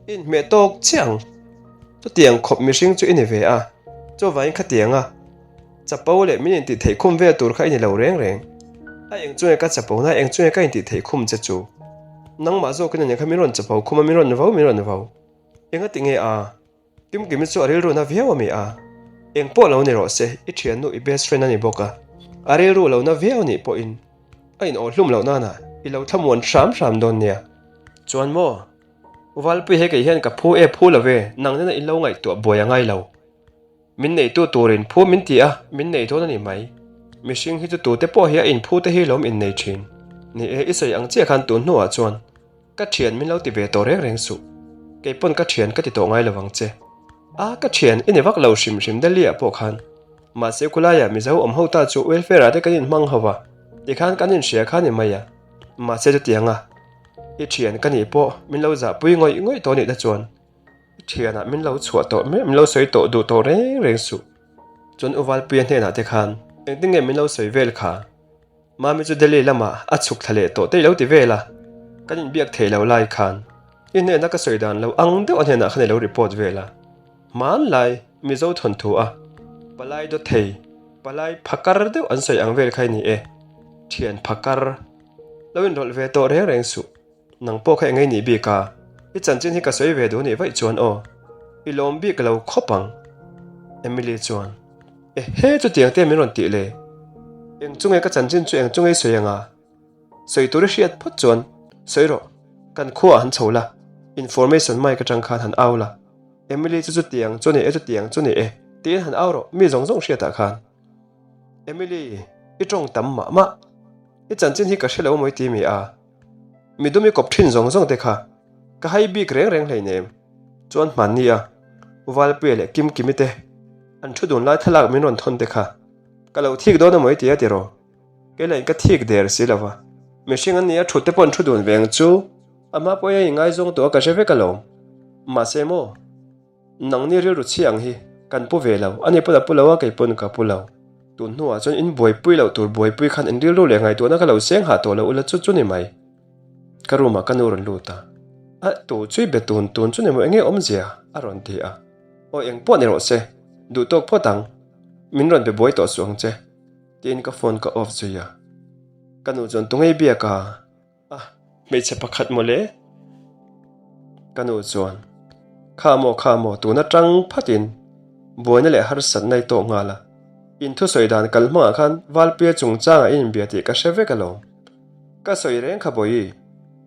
i inhmeh tawk chiah ang. Chutiang khawp mihring chu i ni ve a, chuvangin khatiang a. Chapo leh min intih theih khum vel tur kha i ni lo reng reng. A eng chunge ka chapo na, eng chunge ka intih theih khum che chu. Nangmah zawkin ania kha min rawn chapo khum a, min rawn vo, min rawn vo. Enga ti nge a? Kimkimi chu a rilru na viau a mi a. Eng pawh lo ni rawh se, i thiannu i best friend a ni bawk a. A rilru lo na viau nih pawhin a inawh hlum loh nana i lo thlamuan hram hram dawn nia. Chuan maw? Valpui he kei hian ka phu e phu lo ve, nang nena in lo ngaihtuah buai a ngai lo. Min neitu turin phu min ti a, min nei dawn a ni mai. Mihring hi chu tute pawh hi a inphu te hi lawm innei thin. Ni e, i sawi ang chiah khan tun hnuah chuan ka thian min lo ti ve tawh reng reng suh. Kei pawn ka thian ka ti tawh ngai lo vang che. A, ka thian i ni vak lo hrim hrim Delhi ah pawh khan. Mahse khulaiah Mizo awm ho ta chu welfare ah te kan inhmang ho va, tikhan kan inhria kha ni mai a. Mahse chutiang a, i thian ka nih pawh min lo zahpui ngawih ngawih tawh nih te chuan I thianah min lo chhuah tawh mai, min lo sawi tawh duh tawh reng reng suh. Chuan U Valpuia hnenah te khan engtin nge min lo sawi vel kha? Mami chu Delhi lamah a chhuk thla leh tawh te i lo ti vel a, kan inbiak thei lo lai khan i hnena ka sawi dan lo ang deuh a hnenah khan i lo report vel a. Hmanlai Mizo thawnthu a palai dawt thei, palai phakar deuh an sawi ang vel kha i ni e, thian phakar lo inrawlh ve tawh reng reng suh. Nang pawh kha engei nih bik a, i chanchin hi ka sawi ve duh nih vaih chuan aw, i lawm bik lo khawp ang. Emily chuan, Ehe chutiang te min rawn tih le, eng chunge ka chanchin chu eng chunge i sawi anga? Sawi tur i hriat phawt chuan sawi rawh, kan khuaah han chho la, information mic atang khan han au la, Emily chu chutiang chu ni e chutiang chu ni e tiin han au rawh mi zawng zawng hriatah khan. Emily. I tawng tam mah mah. I chanchin hi ka hre lo mawi ti mi a. Midum i kawp thin zawng zawng te kha ka hai bik reng reng hleinem. Chuan hmanni a Valpuia leh Kimkimi te an thu dun lai thlalak min rawn thawn te kha ka lo thik dawn a mawi ti a tiraw. Kei lah in ka thik der si lo va. Mihring an nia thut te pawh an thu dun ve ang chu. A hma pawh hian i ngaizawng tawh a ka hre vek alawm. Mahse maw? Nangni rilru chhia ang hi kan pu ve lo, ani pawn a pu lo a, kei pawn ka pu lo. Tun hnuah chuan in buaipui loh tur buaipui khan in rilru leh ngaihtuahna ka lo seng hah tawh lo ula chu chu ni mai. Ka room ah ka nu rawn lut a, A tu chui be tun tun chu ni maw enge awmzia? a rawn ti a. Aw eng pawh ni rawh se, duh tawk phawt ang, min rawn be buai tawh suh ang che, tiin ka phone ka off zui a. Ka nu chuan tungei biak a? A, hmeichhe pakhat mawle. Ka nu chuan, Kha maw, kha maw, tun atang phatin buaina leh harsatna i tawk nghal a. In thusawi dan kal hmangah khan Valpuia chungchangah i inbia tih ka hre vek alawm. Ka sawi reng kha Bawihi,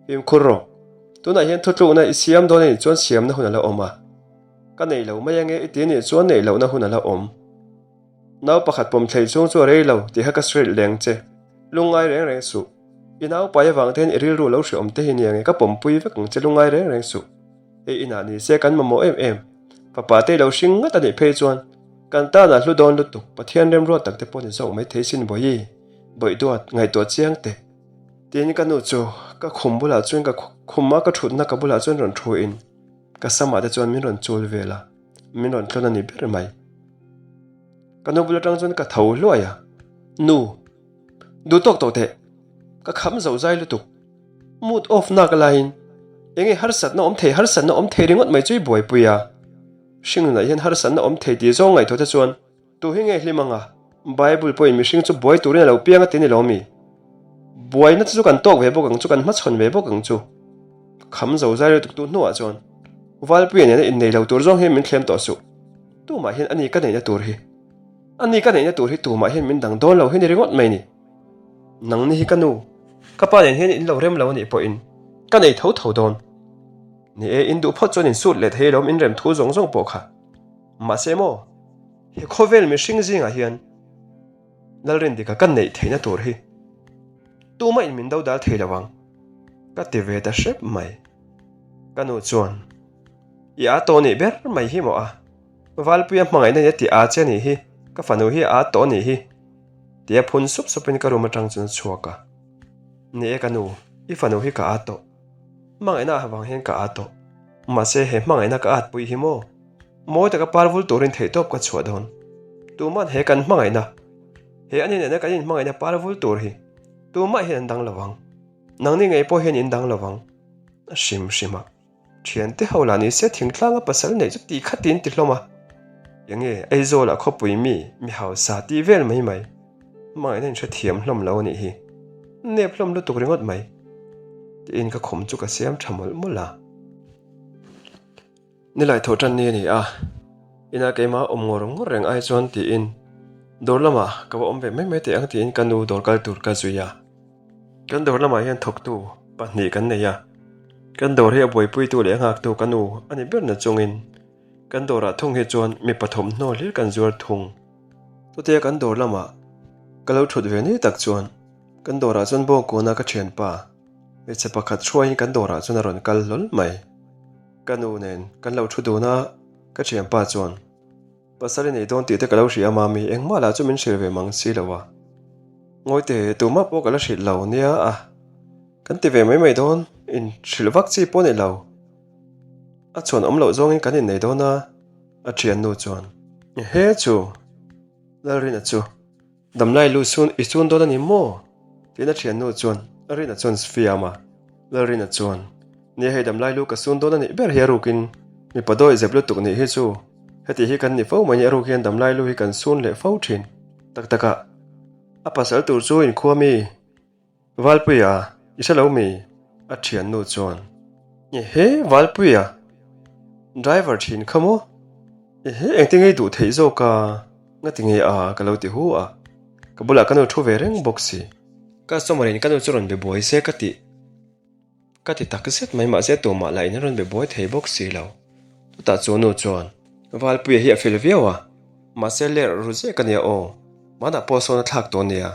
fimkhur rawh. Tunah hian thutlukna i siam dawn anih chuan siamna hun a la awm a. Ka nei lo mai ange i ti anih chuan neih lohna hun a la awm. Nau pakhat pawm thlei chhung chu a rei lo tih kha ka hrilh leng che. Lungngai reng reng suh. I naupai avang te hian i rilru lo hreawm te hi nia nge ka pawmpui vek ang che lungngai reng reng suh. Hei inah ni se kan mamawh em em. Fapa te i lo hring ngat a nih phei chuan kan tan ah hlu dawn lutuk Pathian remruat tak te pawh ni zawk mai thei sin Bawihi, Bawihduat, ngaihtuah chiang teh. Tiin ka nu chu ka khum bulah chuan ka khum a ka thutna ka bulah chuan rawn thu in ka samah te chuan min rawn chul vel a, min rawn tlawn a ni ber mai. Ka nu bul atang chuan ka tho hluai a, Nu. Duh tawk tawh teh, ka kham zo zai lutuk. Mood off nak laiin enge harsatna awm thei harsatna awm thei ringawt mai chu i buaipui a. Hringnunah hian harsatna awm thei tih zawng ngaihtuah te chuan tu hi nge hlim anga Bible pawhin mihring chu buai turin a lo piang a ti ni lo mi? Buaina te chu kan tawk ve bawk ang chu, kan hmachhawn ve bawk ang chu. Kham zo zai lutuk tu hnuah chuan Valpuia nena innei lo tur zawng hian min thlem tawh suh. Tumah hian ani ka neihna tur hi. A ni ka neihna tur hi tumah hian min dang dawn lo hi ni ringawt mai ni. Nangni hi ka nu, ka pa nen hian in lo rem lo a nih pawhin ka nei tho tho dawn. Ni e, in duh phawt chuan in sut leh thei alawm in rem thu zawng zawng pawh kha. Mahse maw, he khawvel mihring zingah hian Lalrindika ka neih theihna tur hi tumah in min do dal thei lo ang, ka ti ve ta hrep mai. Ka nu chuan, I a tawh nih ber mai hi maw a? Valpuia hmangaihna hi a ti â che a nih hi, ka fanu hi a ât tawh a nih hi, tia phun sup supin ka room aṭang chuan a chhuak a. Ni e ka nu, i fanu hi ka ât tawh. Hmangaihna avang hian ka ât tawh. Mahse he hmangaihna ka ât pui hi maw? Mawi taka par vul turin theihtawp ka chhuah dawn. Tuman he kan hmangaihna, he a nena kan inhmangaihna par vul tur hi tumah hian an dang lo vang. Nangni ngei pawh hian in dang lo vang. A hrim hrim a. Thiante ho lah ni se thingtlanga pasal neih chu ti khat in ti hlawm a, enge Aizawl ah khawpui mi mi hausa tih vel mai mai hmangaihna in hrethiam hlawm lo a nih hi, nep hlawm lutuk ringawt mai tiin ka khum chu ka siam tha mawlh mawlh a. Nilai thawh tan ni a ni a, inah keimah awm ngawr ngawr reng ai chuan tiin dawr lamah ka va awm ve mai mai teh ang tiin ka nu dawr kal tur ka zui a. Kan dawr lamah hian thawktu pahnih kan nei a, kan dawr hi a buaipuitu leh a nghaktu ka nu a ni ber na chungin kan dawrah thung hi chuan mipa thawmhnaw hlir kan zuar thung. Chutia kan dawr lamah ka lo thut ve ni tak chuan kan dawrah chuan bawngkawna ka thianpa hmeichhe pakhat hruaiin kan dawrah chuan a rawn kal hlawl mai. Ka nu nen kan lo thu dun a, ka thianpa chuan. Pasal i nei dawn tih te ka lo hria mami, engmah lah chu min hrilh ve mang si lo a. Ngawite, tumah pawh ka la hrilh lo nia a, kan ti ve mai mai dawn, in hrilh vak chi pawh ni lo. A chhuan awm loh zawngin kan innei dawn a, a thiannu chuan. Ehe chu, Lalrina chu. Damlai lu sun i chun dawn a ni maw? Tiin a thiannu chuan Rina chuan fiam a. Lalrina chuan, Nia hei damlai lu ka sun dawn a nih ber hi a rukin mipa dawi zep lutuk nih hi chu heti hi kan ni fo mai ni a ruk hian damlai lu hi kan sun leh fo thin. Tak takah a pasal tur chu inkhua mi? Valpuia, i hre lo mi? A thiannu chuan, Ehe, Valpuia, driver thin kha maw? Ehe, engtin nge i duh theih zawk a? Ngati nge a? Ka lo ti hu a. Ka bulah ka nu thu ve reng bawk si. Customer in ka nu chu rawn be buai se ka ti. Ka ti tak zet mai mahse tumah lah in a rawn be buai thei bawk si lo. Chutah chu nu chuan, Valpuia hi a fel viau a, mahse ler ru zek a nia aw, hmanah pawh sawn a thlak tawh nia.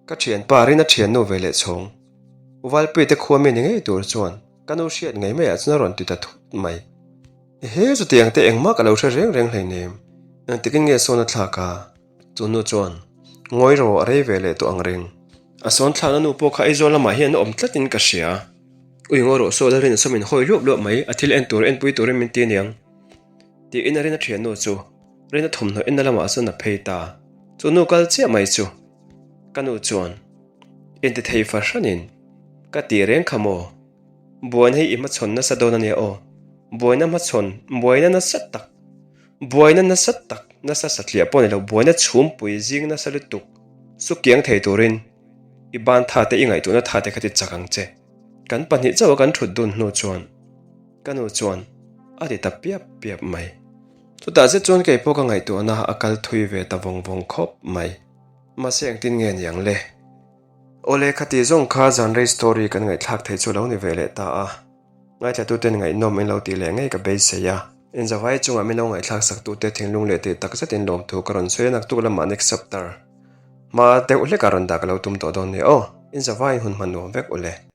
Ka thianpa Rina thiannu ve leh chhawng, U Valpuite khua mi ni ngei tur chuan ka nu hriat ngei maiah chuan a rawn ti ta thut mai. Ehe, chutiang te engmah ka lo hre reng reng hleinem, engtikin nge sawn a thlak a? Chu nu chuan, Ngawi rawh, a rei ve leh tawh ang reng. A sawn thlakna nu pawh kha Aizawl lamah hian a awm tlatin ka hria. Ui ngawi rawh saw Lalrin a sawmin hawi luap luap mai, a thil en tur enpui turin min ti aniang. Tiin a rin a thiannu chu Rina thawmhnaw enna lamah chuan a phei ta. Chu nu kal chiah mai chu ka nu chuan intithei fahranin ka ti reng kha maw? Buaina hi i hmachhawn nasa dawn ania aw. Buaina hmachhawn, buaina nasa tak, buaina nasa tak, nasa satliah pawh ni lo, buaina chhumpui zing nasa lutuk su kiang thei turin i ban tha te, i ngaihtuahna tha te kha ti chak ang che. Kan pahnih chauha kan thut dun hnu chuan ka nu chuan a ti ta piap piap mai. Chutah zet chuan kei pawh ka ngaihtuahna a kal thui ve ta vawng vawng khawp mai. Mahse engtin nge niang le? Awle khati zawng kha zanrei story kan ngaihthlak thei chu lo ni ve leh ta a. Ngaithlatuten ngaihnawm in lo tih leh ngei ka beisei a. Inzavai chungah min lo ngaihthlak saktute thinlung leh tih tak zetin lawmthu ka rawn sawi a naktuk lamah next chapter hma deuh hlekah rawn dah ka lo tum tawh dawn nia aw. Inzavaiin hun hman nuam vek ule.